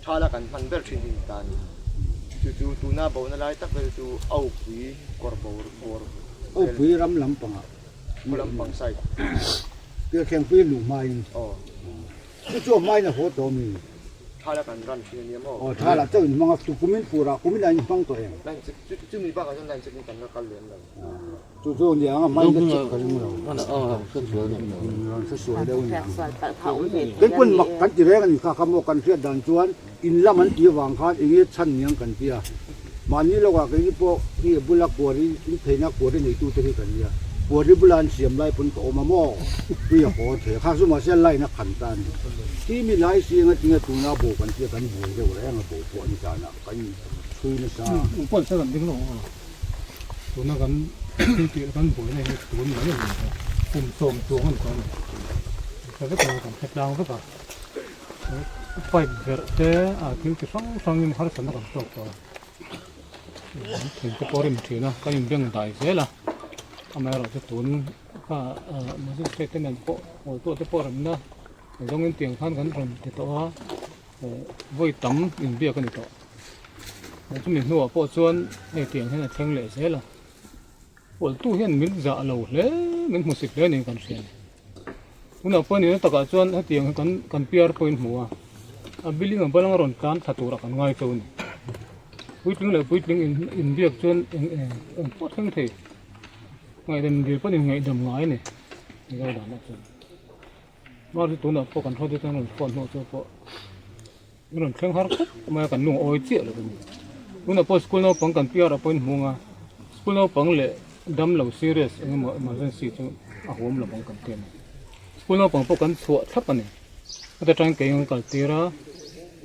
Thala kan hman ber thin hi ni ta a ni. Chu chu tuna bona lai tak vel chu Aupui kawr bo bawr vel. Aupui ram lampangah. Khaw lampang side. Pialthlengpui luh hmain. Aw. Chu chu a hmain a haw tawh mi? Thala kan ran thin a nia maw? Aw thala chauh in hmang a, tu kumin purah kumin a inhmang tawh em? Line check chu chumi bakah chuan line check in kan la kal lem lo. Chu chu ni ang a hmain ka check ka ring lo. Rawn hre sual deuh a ni ang. Kei pawn mak kan ti reng a ni kha kha maw kan hriat dan chuan in lam an tih avang khan eng nge chhan niang kan ti a. Mahni lawkah keini pawh hi a bula kuari in theihna kuari neitute hi kan nia. Kuari bula an siam lai pawn ka awm a maw? Tui a haw thei a, kha chu mahse line a khan ta a ni. Khi mi lai si anga tinge tuna bo kan tia kan buai deuh reng a bo pawh a ni danah kan chhui nasa. Eng pawh sawn an ding lo ang a, tuna kan thil tih kan buaina hi tun mai a ni a, kum sawm chuang a ni tawh a ni. Hre vek lo kan hre tlang vek a. Pipe verh te a thil chi hrang hrangin harsatna kan tawk tawh a, an thing te pawh a rim thin a, kan inbeng dai zel a, amaherawhchu tun kha magistrate te nen pawh hawltuah te pawh remna zawngin tiang khan kan rawn ti tawh a, vawi tam inbiak a ni tawh. Chumi hnuah pawh chuan hei tiang hian a thleng leh zel a, hawltu hian min zah lo hle, min hmusit hle niin kan hria a ni. Tunah pawh nihna takah chuan hetiang hi kan kan piar pawhin hmu a, a building a balanga rawn tlan thla turah kan ngai chauh a ni. Puitling leh puitling in inbiak chuan eng eng eng pawh thleng thei ngaihdam dil pawhin ngaihdam ngai a ni Mizo danah chuan. Mahse chu tunah pawh kan hruaitu chuan rawn phone hnawh chu pawh min rawn thleng har khawp mai a kan lung a awi chiah lo a ni. Tunah pawh school naupang kan piar ah pawhin hmung a, school naupang leh Dam lo serious eng emaw emergency chu a huam lo ang kan ti a ni. School naupang pawh kan chhuah thlap a ni. Heta tang kei an kal tir a,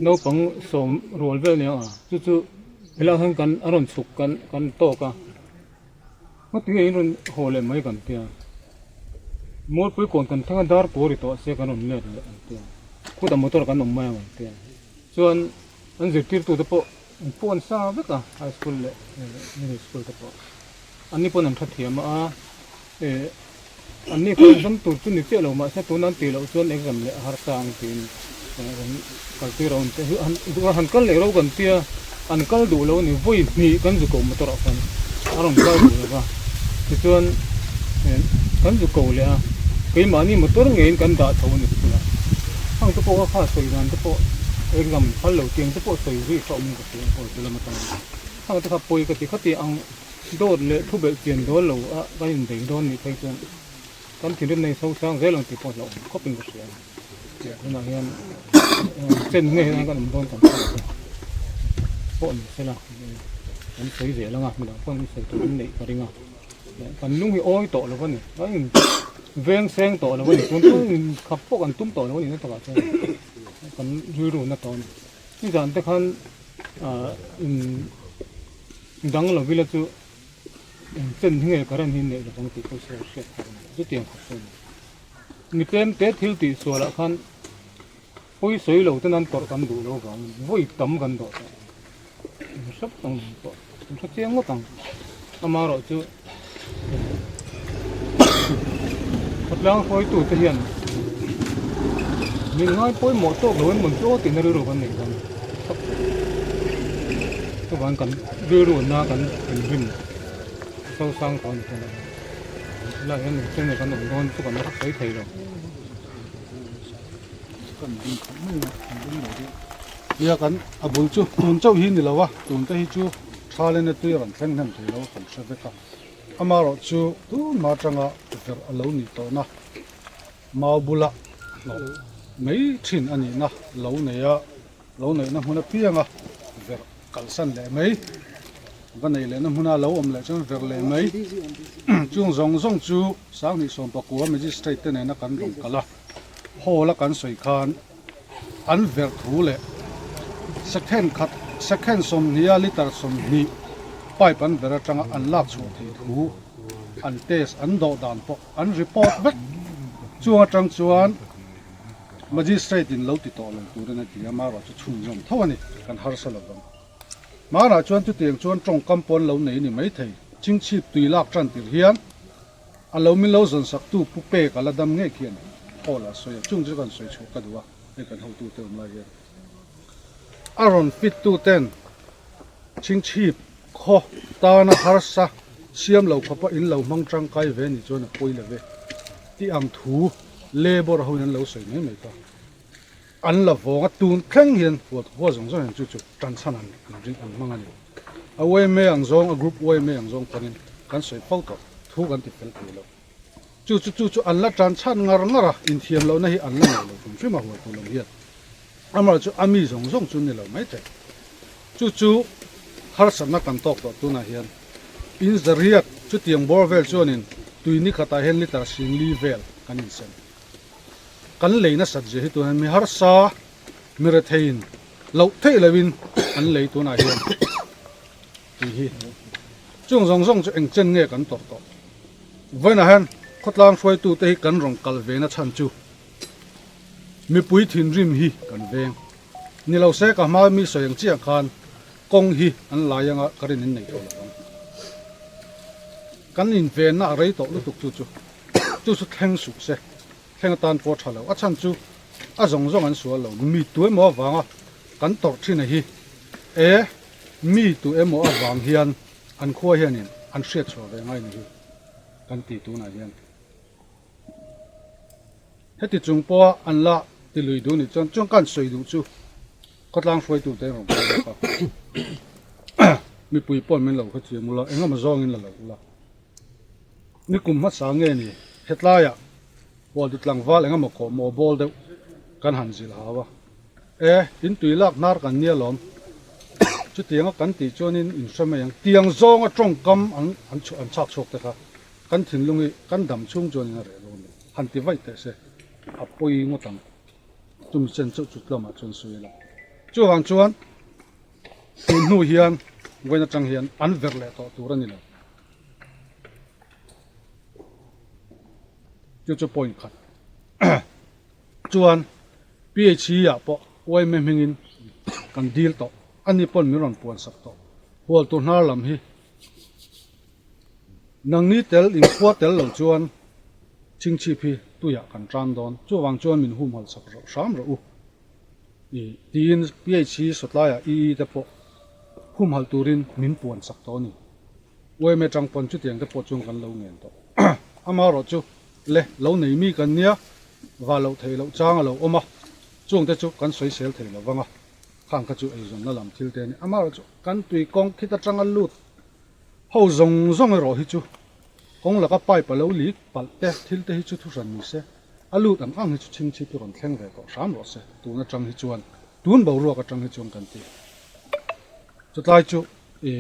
naupang sawm rual vel nia a, chu chu helai hian kan a rawn chhuk kan kan tawk a, ngawt nge in rawn haw leh mai kan ti a. Mualpui kawn kan thleng a dar pawh ri tawh se kan rawn let leh an ti a, khutah motor kan awm mai ang an ti a. Chuan an zirtirtute pawh an phone sa vek a, high school leh middle school te pawh. Anni pawn an tha thiam a, eh anni kha exam tur chu ni chiah lo mahse tuna an tih loh chuan exam leh a harsa ang tiin rawn kaltir a awm te hi han han kal leh ro kan tia an kal duh lo a ni vawi hnih kan zu ko motor ah khan a rawn kal duh lo va tichuan eh kan zu ko leh a keimahni motor ngeiin kan dah chho a ni school ah hang te pawh kha kha sawi dan te pawh exam phal lo tiang te pawh sawi ri kha awm in ka hria aw chu lam atang hang te kha pawi ka ti khati ang. Dawt leh thu belh chian dawl lo a kan inbei dawn nih phei chuan kan thinrim nei so sang zel ang tih pawh hlauhawm khawp in ka hria a ni. Tunah hian chen nge hian kan awm dawn kan hre lo pawh ni sela kan sawi zel ang a, midang pawh an sawi tur an neih ka ring a, kan lung hi awi tawh lo a ni, kan in veng seng tawh lo a ni, tun tun in khap pawh kan tum tawh lo a ni na takah chuan kan rilru na tawh a ni. Nizan te khan ah in. Dang lo vila chu eng chen hi nge current hi neih lovang tih pawh sawi hriat har a ni. Chutiang khawp chu a ni. Mi tlem te thil tih sualah khan pawi sawi lo ten an tawrh kan duh lo vangin vawi tam kan dawh tawh ang. Eng hrep ang nen pawh an hre chiang ngawt ang. Amaherawh chu khawtlang hruaitute hian min ngai pawimawh tawk lo in mawn chu aw tihna rilru kan nei dawn chuvang kan rilru na kan inrin so sang tawh a ni tawh a helai hian engtin nge kan awm dawn chu kan la sawi thei lo. Nia kan a bul chu tun chauh hi ni lo a tun te hi chu Thalena tui a rawn thleng hnem thei lo kan hre vek a, amaherawh chu tunhma atanga verh a lo nih tawhna mau bula hnawh mai thin a nihna lo nei a, lo neihna hmun apianga verh kalsan leh mai, va neih lehna hmuna lo awm leh chuan verh leh mai. Chung zawng zawng chu Sanghnih Sawmpakua Magistrate te nena kan rawn kal a, hall a kan sawi khan an verh thu leh second khat second sawmhnih a liter 20 pipe an verh atanga an lak chhuah thei thu an test an dawh dan pawh an report vek chung atang chuan magistrate in lo ti tawh lo turin a ti a marawh chu chhunzawm tho a ni kan harsa lovang. Hmanah chuan chutiang chuan tawngkam pawn lo nei ni maithei. Chingchhip tui lak tan tir hian a lo min lo zawn saktu Pu Pek a la dam ngei khi a ni. Aw la sawi a, chung chu kan sawi chhuah ka duh a, hei kan hotute awm lai hian. A rawn fit tu ten Chingchhip khaw tana harsa siam lo khawpa in lo hmang tangkai ve ni chuan a pawi lo ve tih ang thu labour ho in an lo sawi mai mai kha. An la vawng a, tun thleng hian huat hua zawng zawng hian chu chu tan chhan an an ring an hmang a ni. A yma ang zawng, a group yma ang zawng panin kan sawi fo tawh, thu kan ti fel thei lo. Chu chu chu chu an la tan chhan ngar ngar a, inthiam lohna hi an la nei lo hrim hrim a huat tur lam hian. Amaherawhchu chu a mi zawng zawng chu ni lo mai thei. Chu chu harsatna kan tawk tawh tunah hian in zariat chutiang bawr vel chuanin tui ni khatah hian litre singli vel kan insem. Kan lei nasat zia hi tunah hian mi harsa mi retheiin loh theih loin an lei tunah hian tih hi chung zawng zawng chu engchen nge kan tawrh tawh. Vawiinah hian khawtlang hruaitute hi kan rawn kal ve na chhan chu mipui thinrim hi kan veng. Ni lo se ka hma mi sawi ang chiah khan kawng hi an lai anga ka rin in nei tawh lo ang. Kan invenna a rei tawh lutuk chu chu chu chu thleng suh se, thleng atan pawh a tha lo. A chhan chu a zawng zawng an sual lo. Mi tu emaw avanga kan tawrh thin a hi e mi tu emaw avang hian an khua hianin an hriat chhuah ve ngai ni hi kan ti tunah hian. Heti chung pawha an la ti lui duh nih chuan chuan ka han sawi duh chu khawtlang hruaitute an rawn kal bawk a, mipui pawh min lo hrethiam ula, eng emaw zawngin la lo ula. Nikum hmasa nge ni hetlaiah Hualtu tlangval eng emaw kawh maw bawl deuh kan han zilh hau a, e in tui lak hnar kan nia lawm, chutianga kan tih chuanin in hre mai ang, tiang zawnga tawngkam an an chhak chhuak te kha. Kan thinlung hi kan dam chhung chuan in a reh lo a ni. Han ti vaih teh se, a pawi ngawt ang. Chumi chen chauh chu tlawmah chuan sawi ila. Chuvang chuan tun hnu hian vawiin atang hian an verh leh tawh tur a ni lo. Chu chu point khat. Chuan PHE ah pawh yma hmingin kan dil tawh. Ani pawn min rawn puan sak tawh. Hualtu hnar lam hi. Nangni tel inkhua tel lo chuan chingchhip hi tuiah kan tan dawn, chuvang chuan min humhalh sak rawh hram rawh u i tiin PHC sawtlaiah EE te pawh humhalh turin min puan sak tawh a ni. Yma tang pawn chutiang te pawh chuan kan lo ngen tawh. Amaherawh chu le lo nei mi kan nia, va loh theih loh chang a lo awm a, chung te chu kan sawisel thei lo vang a, khang kha chu eizawnna lam thil te a ni. Amaherawh chu kan tui kawng khit atanga lut Ho zawng zawng erawh hi chu kawng laka pipe a lo leak palh te thil te hi chu thuhran ni se, a lut ang ang hi chu chhingchhip hi rawn thleng ve tawh hram rawh se, tun atang hi chuan, tun boruak atang hi chuan kan ti. Chutlai chu i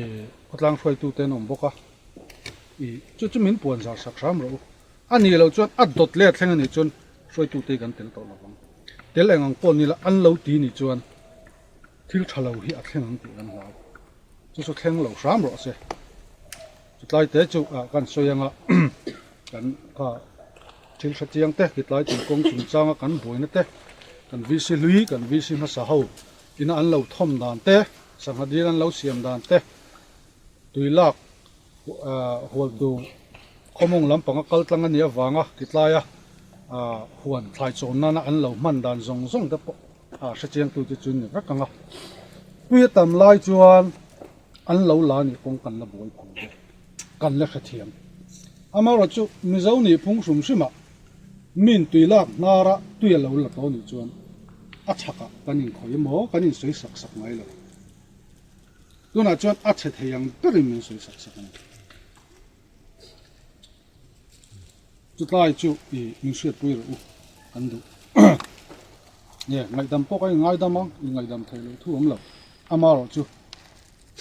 khawtlang hruaitu te an awm bawk a, i chu chu min puan zar sak hram rawh u. A nih loh chuan a dawt leh a thleng a nih chuan hruaitu te hi kan tel tawh lo vang. Tel eng ang pawh ni la an lo ti nih chuan thil tha lo hi a thleng ang tih kan hlau. Chu chu thleng lo hram rawh se. Chutlai te chu ah kan sawi anga kan kha thil hre chiang te titlai tui kawng chungchanga kan buaina te kan VC hlui kan VC hmasa ho ina an lo thawm dan te sangha dil an lo siam dan te tui lak hual tu khawmawng lampanga kal tlang a nih avanga titlaia huan thlai chawn nana an lo hman dan zawng zawng te pawh a hre chiang tu te chu ni vek ang a tui a tam lai chuan an lo la nih kawng kan la buai phang te kan la hrethiam amaherawh chu mizo nih phung hrim hrim ah min tui lak hnar a tui a lo la tawh nih chuan a chhak ah kan inkhawih emaw kan insawi sak sak ngai lo tunah chuan a chhe thei ang berin min sawi sak sak a ni. Chutlai chu i min hriatpui rawh u kan duh. Nge ngaihdam pawh kan inngaidam ang, inngaihdam theih loh thu awm lo. Amaherawh chu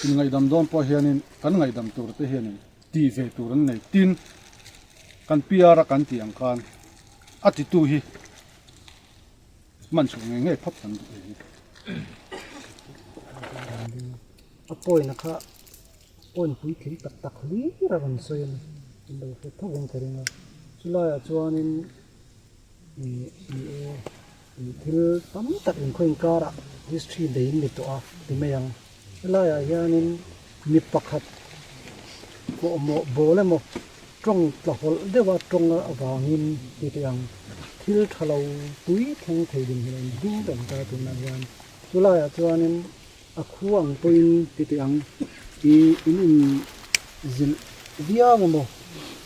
inngaihdam dawn pawh hianin kan ngaihdam tur te hianin tih ve tur an nei. Tin, kan PR a kan tih ang khan a titu hi hman chhuah ngei ngei phawt kan duh hi. A point kha Point puitling tak tak hlir a rawn sawi a ni. In lo hre tho in ka ring a. Chulaiah chuanin ih ni e ih thil tam tak inkhaw inkarah history nei in ni tawh a ti mai ang. Helaiah hianin mi pakhat kawhmawh bawl emaw tawng tla hawlh deuha tawng avangin ti teh ang thil tha lo pui thleng thei din hi a in ding reng ta tunah hian chulaiah chuanin a khu ang pawhin ti teh ang ih in in zilh viau emaw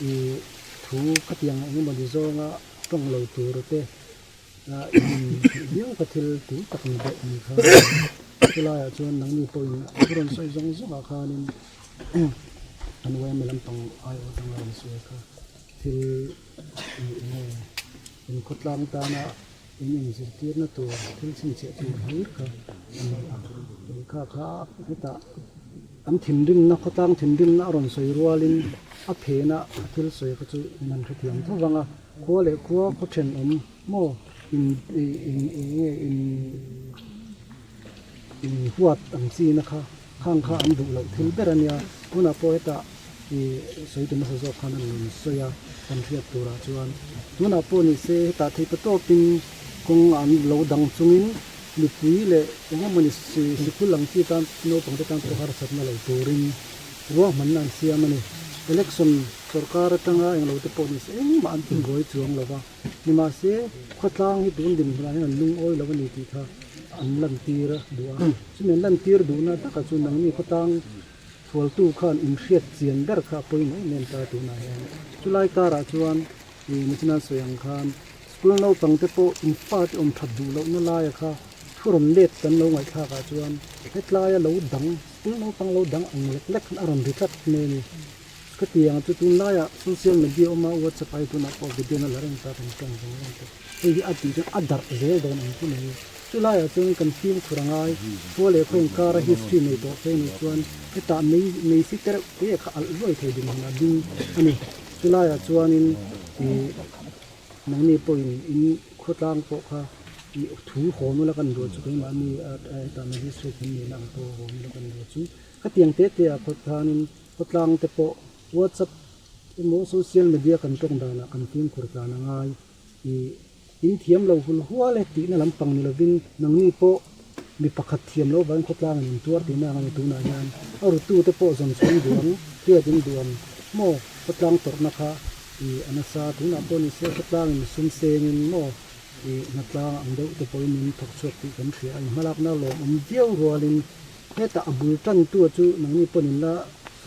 ih thu khatiang engemaw ni zawnga tawng lo tur te viau ka thil tui tak ni bawk ni kha chulaiah chuan nangni pawhin a rawn sawi zawng zawngah khanin an yma lampang aiawh atanga rawn sawi kha thil eng nge inkhawtlang tana in inzirtirna tur thil chhinchhiah tur hlir kha a ni a kha kha hetah an thinrimna khawtlang thinrimna a rawn sawi rualin a phena a thil sawi kha chu in han hrethiam tho vang a. Khua leh khua khaw thenawm maw in in eng nge in in huat ang chi na kha khang kha an duh loh thil ber a nia tunah pawh hetah ih sawi tu hmasa zawk khan an rawn sawi a kan hriat turah chuan tunah pawh ni se hetah theih ta tawpin kawng an lo dang chungin mipui leh eng emawni sikul ang chi tan naupang te tan pawh harsatna lo turin ruahmanna an siam a ni election. Sorkar atanga englo te pawh nise engmah an inbuai chuang lo va, nimahse khawtlang hi tun dinhmunah hian an lungawi lo a ni tih kha an lantir duh a, chumi an lantir duhna takah chu nangni khawtlang thualtu khan inhriat chian ber kha a pawimawh em em ta tunah hian. Chulai karah chuan ih Nichina sawi ang khan school naupang te pawh in fate awm that duh lohna laia kha thu rawn let kan lo ngaihthlakah chuan hetlaia lo dang school naupang lo dang ang lek lek khan a rawn ri tlat mai a ni. Ka ti ang chu tunlaiah social media awma WhatsApp ai tunah pawh video na la reng ta kan tawng vang vang tawh. Hei hi a tih chuan a darh zel dawn ang chu mai. Chulaiah chuan kan fimkhur a ngai. Khua leh khaw inkara history nei tawh phei nih chuan hetah mei mei si tereuh te kha alh luai thei dinhmun a ding a ni. Chulaiah chuanin ih nangni pawhin in khawtlang pawh kha ih thu hawn ula kan duh chu keimahni hetah magistrate kan nihna ang pawh hawn ula kan duh chu. Khatiang te te ah khawthanin Khawtlang te pawh WhatsApp emaw social media kan tawng danah kan fimkhur tlan a ngai. Ih, in thiam lo hul hual e tihna lampang ni lovin nangni pawh mi pakhat thiam lo vangin khawtlang in intuar tihna ang a ni tunah hian a rutu te pawh zawn chhung duh ang, hriat in duh ang maw khawtlang tawrhna kha ih a nasa tunah pawh ni se khawtlang in sum sengin maw ih hnatlang ang deuh te pawhin min thawk chhuak tih kan hria a, inhmalakna lawmawm viau rualin Hetah a bul tantu chu nangni pawn in la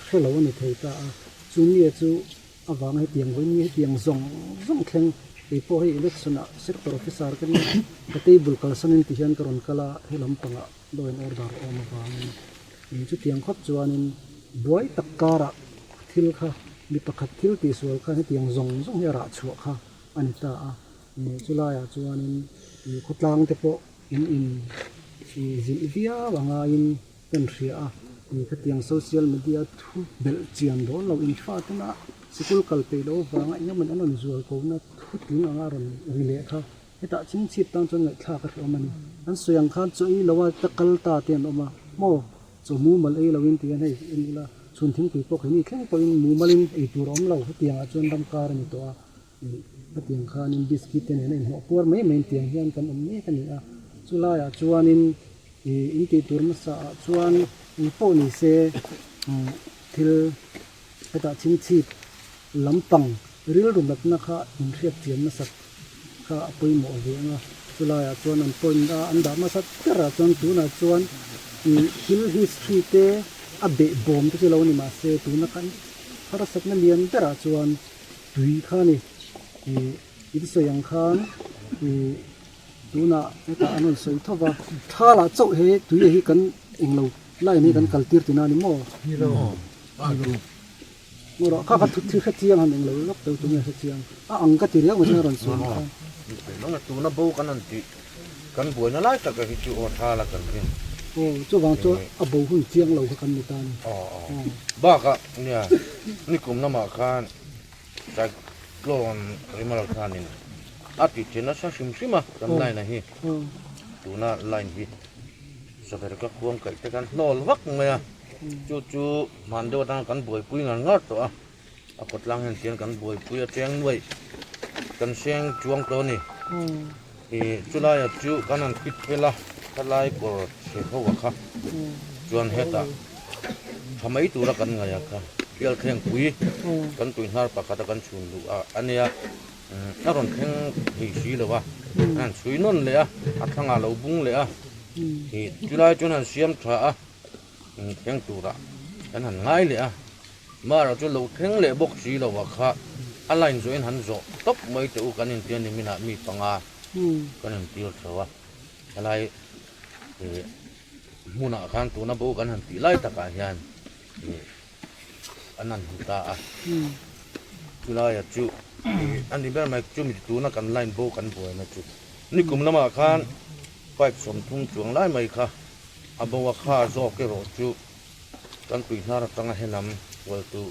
hre lo a ni thei ta a, chu mi chu avanga hetiang vawiin nge hetiang zawng zawng thleng kei pawh hei election ah sector officer ka nia ka table kalsanin ti hian ka rawn kal a he lampangah law and order a awm avangin ih chutiang khawp chuanin buai tak karah thil kha mi pakhat thil tihsual khan hetiang zawng zawng hi a rah chhuah kha a ni ta a, ih chulaiah chuanin ih khawtlang te pawh. In in i zilh viau a ngaiin kan hria a, i khatiang social media thu belh chian dawn lo in fatena sikul kal peih loh avanga eng emaw an rawn zual ko na thu tling anga rawn ri leh kha hetah chingchhip tan chuan ngaihthlak a hrehawm a ni. An sawi ang khan chaw ei lo a ta kal ta te an awm a maw chaw mumal ei lo in ti hian hei en ila chhun thingpui pawh keini thleng pawhin mumal in ei tur a awm lo hetiang ah chuan ram kar a ni tawh a. Hetiang khanin biscuit te nen a inhnawh puar mai mai tiang hian kan awm mek a ni a, chulaiah chuanin ih in tih tur hmasa ah chuan eng pawh ni se thil hetah chhingchhip lampang rilru natna kha inhriat chian hmasak kha a pawimawh ve ang a, chulaiah chuan an point a an dah hmasa berah chuan tunah chuan ih thil history te a behbawm te chu lo ni mahse tuna kan harsatna lian berah chuan. Tui kha ni ih in sawi ang khan ih tunah hetah an rawn sawi tho va thalah chauh he tui hi kan englo line hi kan kal tir tina ni maw maw rawh kha kha thut thil hre chiang han englo lawk deuh tunge hre chiang a ang ka ti riau mai chuan a rawn sawi ang khan. Tuna bo kan han tih kan buaina lai taka hi chu aw thala kan rin. Aw chuvang chu a bo hun chiang lo kha kan ni ta a ni. Bakah nia nikum lamah khan Cyclone Rimal khanin a ti che nasa hrim hrim a kan line a hi. Tuna line hi saber ka khuang kaih te khan hnawl vak mai a, chu chu hman deuh atanga kan buaipui ngar ngar tawh a, a kawtlang hian tian kan buaipui a cheng nuaih kan seng chuang tawh a ni. Ih chulaiah chu kan han fit fel a, khalai kawr chhe ho a kha. Chuan hetah tha mai tura kan ngaih a kha Pial thlengpui kan tui hnar pakhata kan chhun luh a a nia a rawn thleng thei si lo a, an han chhui nawn leh a, a thlangah a lo bung leh a, ih chulai chuan an siam tha a, thleng turah kan han ngai leh a, Mara chu lo thleng leh bawk si lo a kha a line zawhin han zawh tawp mai teh u kan intia niminah mi panga kan intir tho a, helai ih hmunah khan tuna bo kan han tih lai takah hian ih an han hmu ta a, chulaia chu ih a ni ber mai chumi tuna kan line bo kan buaina chu nikum lamah khan pipe 30 chuang lai mai kha a bo a kha zawk erawh chu. Kan tui hnar atanga helam hualtu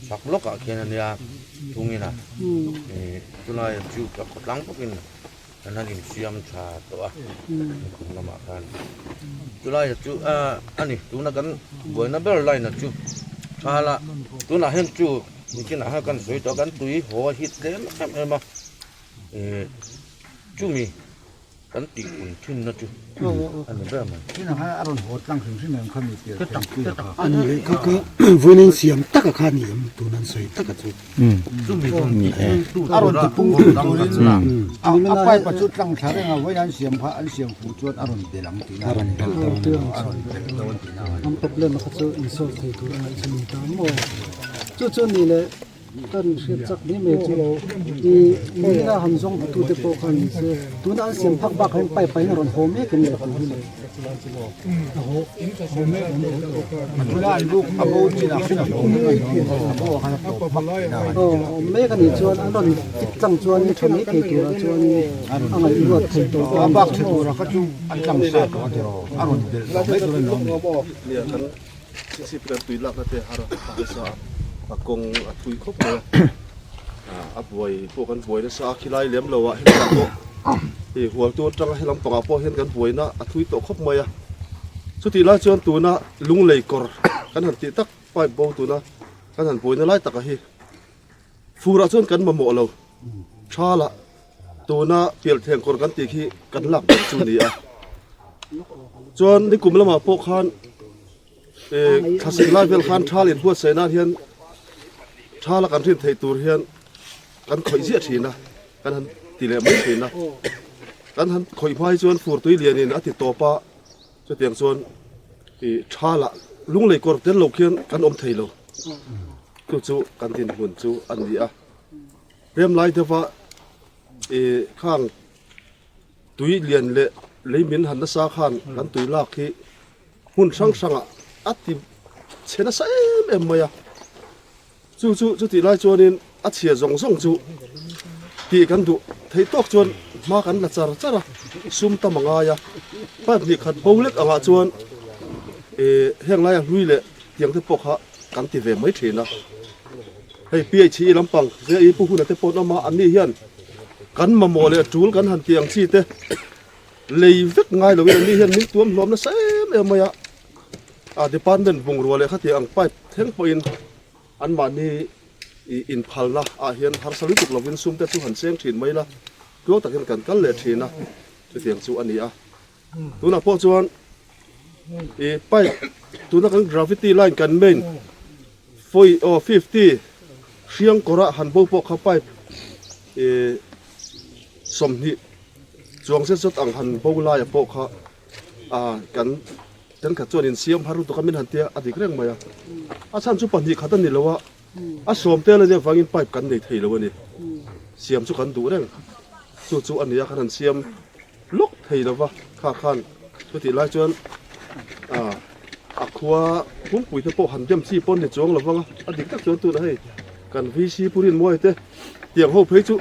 chhak lawkah khian a nia thungin a chulai chu a khawtlang bawkin an han insiam tha tawh a nikum lamah khan chulai chu a ni tuna kan buaina ber line a chu tha la tunah hian chu nichinah hian kan sawi tawh a kan tui haw a hit tlem em em a chumi. Kan tih pun thinna chu a ni ber mai. Thinah khan a rawn haw tlang hrim hrim em kha mi pian thei pui a kha. A ni leh kha kha vawiin siam taka kha ni em tun an sawi taka chu. Chumi rawn ti pung tu A rawn ti pung tu turin a pipe a chu tlang thla reng a vawiin an siam kha an siam fuh chuan a rawn bel ang tihna a rawn bel dawn a rawn bel dawn tihna. An problem a kha chu in solve thei tur a ngaih chu ni ta maw. Chu chu ni leh. Kan hriat chak mai mai chu i nina han zawng hmu tute pawh kha ni se tuna an siam phak bak hian pipe ah hian a rawn haw mek em le tih hi le aw awm mek a nih chuan an rawn fit tlang chuan tha mai thei turah chuan a ngaihruat thei tawh a ni. A kawng a thui khawp mai a, a buai pawh kan buai nasa a khilai lem lo ah helam pawh hei hual tur atanga helam pangah pawh hian kan buaina a thui tawh khawp mai a, chutih lai chuan tuna lunglei kawr kan han tih tak pipe bo tuna kan han buaina lai taka hi furah chuan kan mamawh lo thala tuna pialthleng kawr kan tih khi kan lak ber chu a ni a, chuan nikum lamah pawh khan. Thlasik lai vel khan thal in huatsaih nan hian thala kan rin theih tur hian kan khawih ziah thin a, kan han ti leh mai thin a. Kan han khawih hma hi chuan fur tui lian in a ti tawp a, chutiang chuan ih thala lunglei kawr tel lo khian kan awm thei lo. Chu chu kan dinhmun chu a ni a. Rem lai deuha ih khang tui lian leh lei min han nasa khan kan tui lak hi hmun hrang hrangah a ti chhe nasa em em mai a, chu chu chutih lai chuanin a chhia zawng zawng chu tih kan duh theih tawk chuan hma kan la char char a, sum tam a ngai a, pipe hnih khat bo lek angah chuan ih heng laia hlui leh tiang te pawh kha kan ti ve mai thin a, hei PHE lampang JE pu huna te pawh an awm a, anni hian kan mamawh leh tul kan han tih ang chi te. Lei vek ngai loin an ni hian min tuam hlawm nasa em em mai a, a department bungrua leh khatiang ang pipe thleng pawhin anmahni ih inphalna ah hian harsa lutuk lovin sum te chu han cheng thin mai la, tluang takin kan kal leh thin a, chutiang chu a ni a. Tunah pawh chuan ih pipe tuna kan gravity line kan main four aw 50 hriang kawrah han bo pawh kha pipe ih 20 Chuang zet zet ang han bo laia pawh kha ah kan thenkhat chuan insiam har lutuk a min han tia a dik reng mai a, a chhan chu 2 khat a ni lo a, a sawm tel a nia vangin pipe kan nei thei lo a ni, siam chu kan duh reng chu chu a ni a kan han siam lawk thei lo va kha khan chutih lai chuan ah a khua pumpui te pawh han dem chi pawn ni chuang lo vang a, a dik tak chuan tunah hei kan VC Pu Rinmuai te tiang ho phei chu.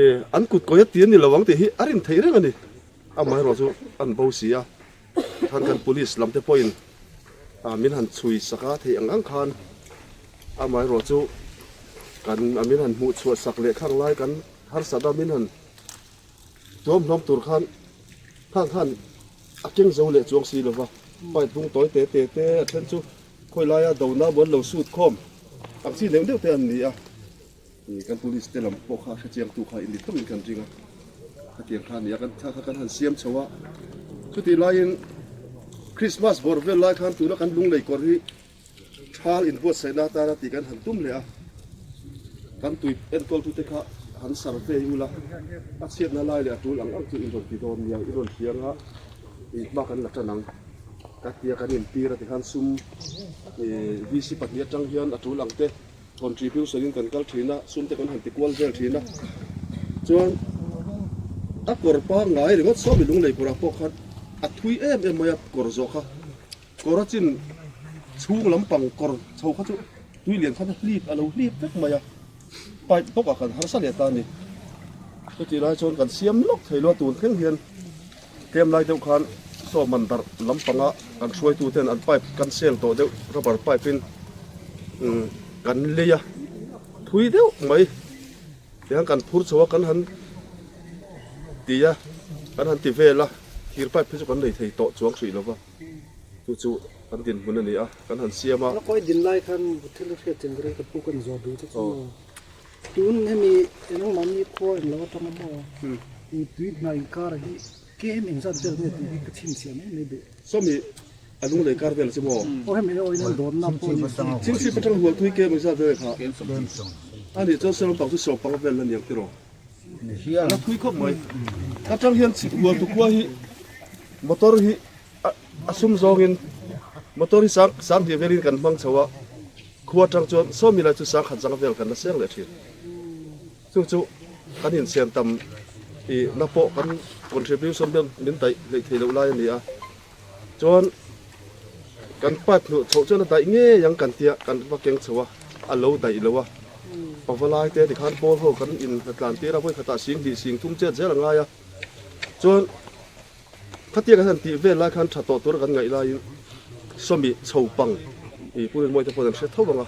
E, an kut kawi a ti a ni lo ang tih hi a rin theih reng a ni. Amaherawh chu an bo si a, tikhan kan police lam te pawhin min han chhui sak a theih ang ang khan amaherawh chu kan min han hmuh chhuah sak leh khang lai kan harsat a min han tuam hlawm tur khan khang khan a keng zo leh chuang si lova pipe bung tawi te te te a then chu khawi laia dona buan lo sut khawm ang chi neuh neuh te an ni a. Kan police te lam pawh kha hrechiang tu kha in ni tawngin kan ring a, khatiang kha a ni a, kan thla kha kan han siam chho a, chutih laiin Christmas bawr vel lai khan tuna kan lunglei kawr hi thal inbuatsaihna atana tih kan han tum leh a, kan tui enkawltute kha han survey ula, a chhiatna lai leh a tul ang ang chu in rawn ti dawn nia, i rawn hria anga i hma kan la tan ang ka tia kan intir a tikhan sum VC pahnih atang hian a tul ang te contribution in kan kal thin a, sum te kan han ti kual vel thin a, chuan a kawr pangngai ringawt sawmi lunglei kawrah pawh khan a thui em em mai a kawr zawh kha. Kawr a chin chhung lampang kawr chho kha chu tui lian khan a hlip a lo hlip vek mai a, pipe bawk ah kan harsa leh ta a ni. Chutih lai chuan kan siam lawk thei lo a, tun thleng hian tlem lai deuh khan saw man darh lampanga kan hruaitu ten an pipe kan sel tawh deuh rubber pipe in kan lei a, thui deuh mai tiang kan phur chho a kan han ti a, kan han ti vel a, thir pipe hi chu kan nei thei tawh chuang hrih lo va. Chu chu kan dinhmun a ni a, kan han siam a. Kawi din lai khan thil hriat chin ber ka pu kan zawh duh che chu maw? Tun hemi engmahni khua englo atanga maw i tui hna inkar hi kem engzat vel nge tih hi ka chhinchhiah mai mai duh. Sawmi a lunglei kar vel chu maw? Aw hemi erawh in an dawnna pawh ni se. Chingchhip atang hual tui kem engzat vel kha? A nih chuan Sarawmpang chu sawmpanga vel la niang tiraw? A la thui khawp mai. Atang hian hual tu khua hi motor hi A sum zawngin motor hi sang sang hnih velin kan hmang chho a, khua atang chuan sawmi lai chu sang khat zang vel kan la seng leh thin. Chu chu kan insiam tam i na pawh kan contribution vel min daih hleih theih loh lai a ni a, chuan kan pipe hnuh chhoh chuan a daih ngei ang kan tia kan va keng chho a, a lo daih lo a. Pavalai te tikhan pawl ho kan inhlatlan tir a, vawikhatah sing hnih sing thum chet zel a ngai a, chuan. Khatia kan han tih vel lai khan tha tawh tura kan ngaih laiin sawmi chho pang i Pu Rinmawii te pawhin an hre tho ang a,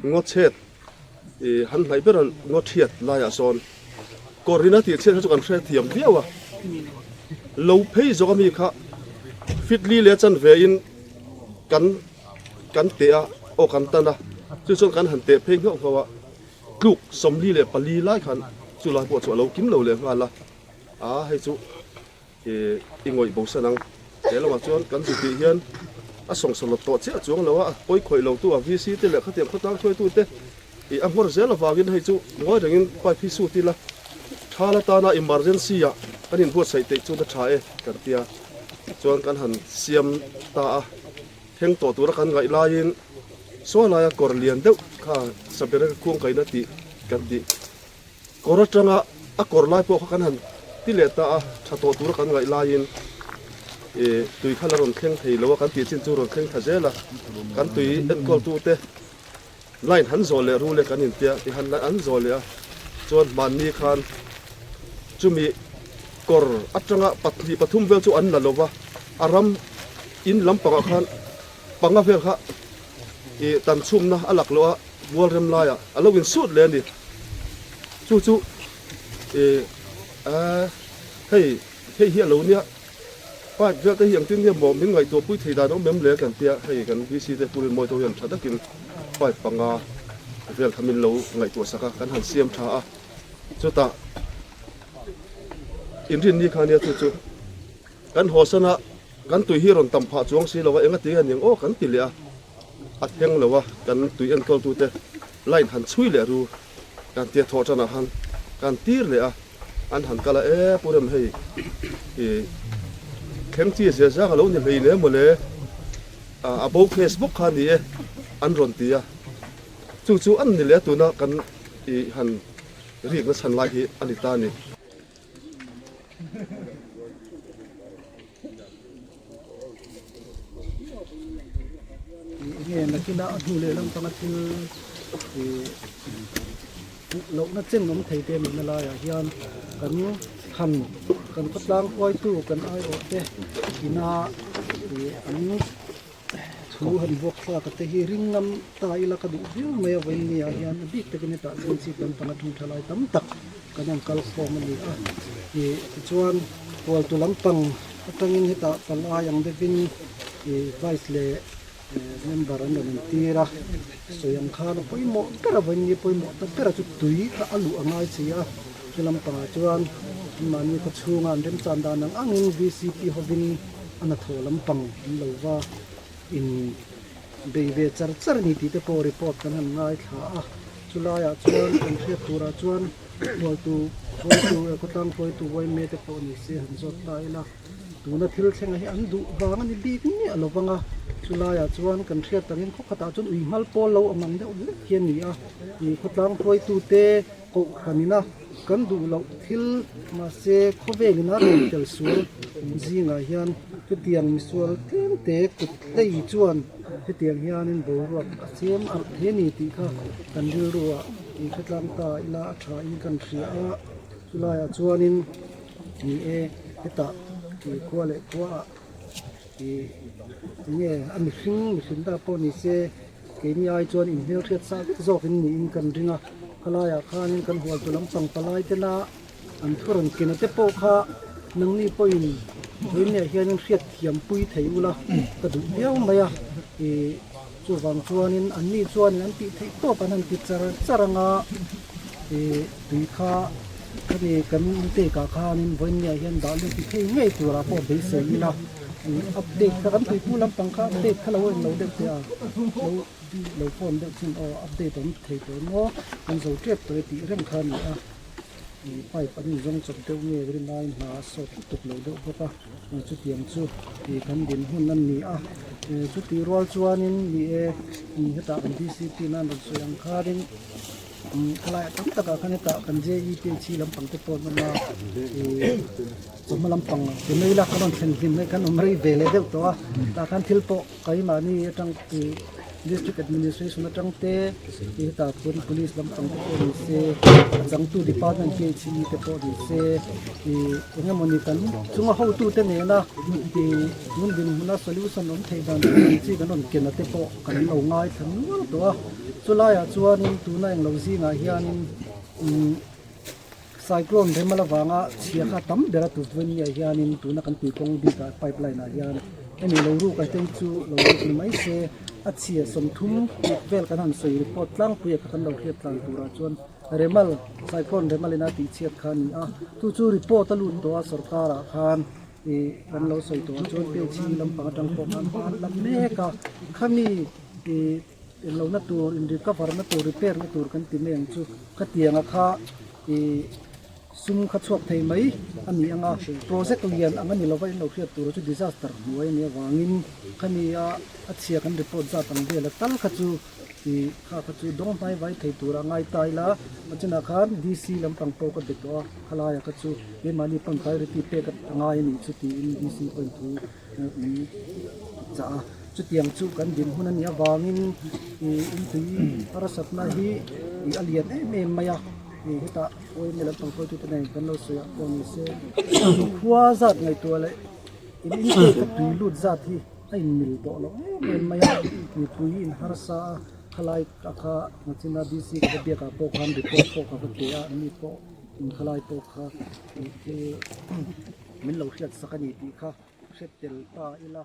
ngaw chhet i han hnaih ber a ngaw thiat laiah sawn kawrina tih chhiat kha chu kan hre thiam viau a, lo phei zawk ami kha fitli leh chanve in kan kan teh a aw kan tan a, chu chuan kan han teh phei nghauh nghauh a, tluk 44 lai khan chu lai pawh chu a lo kim lo leh nghal a, a hei chu. I ngawih bo san ang. He lamah chuan kan zu tih hian a sawngsawlawt tawh chiah chuang lo a, a pawi khawih lo tu a VC te leh khatiang khawtlang hruaitu te i a nghawr zel avangin hei chu ngawi rengin pipe hi sut ila thal atana emergency ah kan inbuatsaih theih chuan a tha e kan tia chuan kan han siam ta a, thleng tawh tura kan ngaih laiin saw laia kawr lian deuh kha Sabera khuangkaina tih kan tih. Kawr atanga a kawr lai pawh kha kan han ti leh ta a, tha tawh tura kan ngaih laiin ih tui kha la rawn thleng thei lo a, kan tih chin chu rawn thleng thla zel a, kan tui enkawltute line han zawh leh rule kan intia ti han an zawh leh a, chuan hmanni khan chumi kawr atanga pahnih pathum vel chu an la lo va, a ram in lampangah khan panga vel kha ih tan chhumna a lak loh a. Mual rem laiah a lo insut leh a ni. Chu chu ih a hei hei hi a lo nia pipe vel te hi engtin nge maw min ngaihtuah pui thei dan awm em le kan tia hei kan VC te Pu Rinmawii te ho hian tha takin pipe panga vel kha min lo ngaihtuah sak a kan han siam tha a chutah inrinni kha nia chu chu kan haw san a kan tui hi rawn tam phah chuang si lo a enga ti nge aniang aw kan ti leh a. A thleng lo a, kan tui enkawltute line han chhui leh ru kan tia thawh tanah han kan tir leh a, an han kal a, e Pu Rem hei i thleng chi zia zang a lo ni hlei le mawle, a bo case bawk kha a ni e an rawn ti a, chu chu an ni leh a tuna kan i han rikna chhan lai hi a ni ta a ni. Enge nakina a hnu leh lampanga thil ih huh lohna chen awm thei te nihna laiah hian kan han kan khawtlang huaitu kan aiawh te ina ih an thu han vuak thlak a te hi ring ngam ta ila ka duh viau mai a vawiin ni ah hian a bik takin hetah chuan chhip lampanga thung tha lai tam tak kan han kal khawm a ni a ih tichuan hualtu lampang atangin hetah pal ai ang deuhin ih vice leh member an rawn intir a sawi ang khan a pawimawh ber a vawiin ni pawimawh ta ber a chu tui kha a luh a ngai si a he lampangah chuan mahni khaw chhunga an remchan dan ang angin V C P hovin. a hnathawh lampang an lo va in bei ve char char a ni tih te pawh report kan han ngaithla a chulaiah chuan kan hriat turah chuan hualtu hruaitu eh khawtlang hruaitu uaime te pawh ni se han zawt ta ila tuna thil thleng hi an duh vang a ni bik miah lo vang a chulaiah chuan kan hriat takin khaw khatah chuan ui hmal pawl lo awm ang deuh hlek hi a ni a ih khawtlang hruaitu te Kohhranina kan duh loh thil mahse khawvelin a rawn tel sual zingah hian chutiang misual tlemte kut hlei chuan hetiang hianin boruak a chem alh thei a ni tih kha kan rilruah inhre tlang ta ila a tha in kan hria a, chulaiah chuanin ni e hetah khua leh khuaah ih enge a mihring mihring ta pawh ni se. Keini ai chuan inhmelhriat sa vek zawkin niin kan ring a, khalaiah khanin kan hualtu lampang palai tena an thu rawn kena te pawh kha nangni pawhin vawiinniah hianin hriat thiam pui thei ula ka duh viau mai a, ih chuvang chuanin anni chuanin an tih theih tawp an han ti char char anga ih tui kha khami kan intake ah khanin vawiinniah hian dah lut thei ngei turah pawh beisei ila. Update kha kan tuipu lampang kha update kha lo en lo deuh teh a lo lo phone deuh chin aw update awm thei tawh emaw kan zo tep tawh e tih reng kha a ni a ih pipe an inzawng chawp deuh nge rinaiin hna a sawt lutuk lo deuh bawk a chutiang chu ih kan din hun a ni a chutih rual chuanin ni e hetah kan D_C_P na an rawn sawi ang khanin. Khalai tam takah khan hetah kan JEPH lampang te pawh an awm a ih chawhma lampang ti mai ila kan rawn thlen hlim mai kan awm rei ve leh deuh tawh a tah khan thil pawh keimahni atang ih district administration atang te ih hetah chuan police lampang te pawh ni se a changtu department PHE te pawh ni se ih eng emawni kan chunga hotute nena ih tun dinhmuna solution awm theih dan tur ang chi kan rawn ken a te pawh kan lo ngaithla nual tawh a. Chulaiah chuanin tuna englo zingah hianin umm cyclone rem avanga chhia kha tam ber a tu vawinia hianin tuna kan tuikawng bikah pipeline ah hian hemi lo ruk a te chu lo ruk ni mai se a chhia 30 vel kan han sawi report tlangpui a kha kan lo hriat tlan turah chuan remal cyclone remal ina tih chhiat kha a ni a chu chu report a lut tawh a sorkar ah khan ih kan lo sawi tawh ah chuan page lampang atang pawh khan hma an la mek a khami ih. Englo na tur in recover na tur repair na tur kan ti mai ang chu khatianga kha ih sum kha chhuak thei mai a ni ang a project lian ang a ni lova inlo hriat tur chu disaster hnuai a nih avangin khami a a chhia kan report zat ang vel a tal kha chu ih kha kha chu dawng hnai vai thei tur a ngai ta ila a chinah khan D_C lampang pawh ka be tawh a khalai ah kha chu keimahni pawn priority pek a ngai a nih chu tiin D_C pawhin thu min chah a. Chutiang chu kan dinhmun a nih avangin ih intui harsatna hi ih a lian em em mai a ih hetah oil lampang hruaitute nen kan lo sawi ah pawh ni se khua zat ngaihtuah leh in intake a tui lut zat hi a inmil tawh loh em em mai a mipui in harsa a khalai a kha Nachina D_C ka va biak ah pawh khan report pawh ka va pe a anni pawh in khalai pawh kha ih thil min lo hriat sak a ni tih kha hre tel ta ila.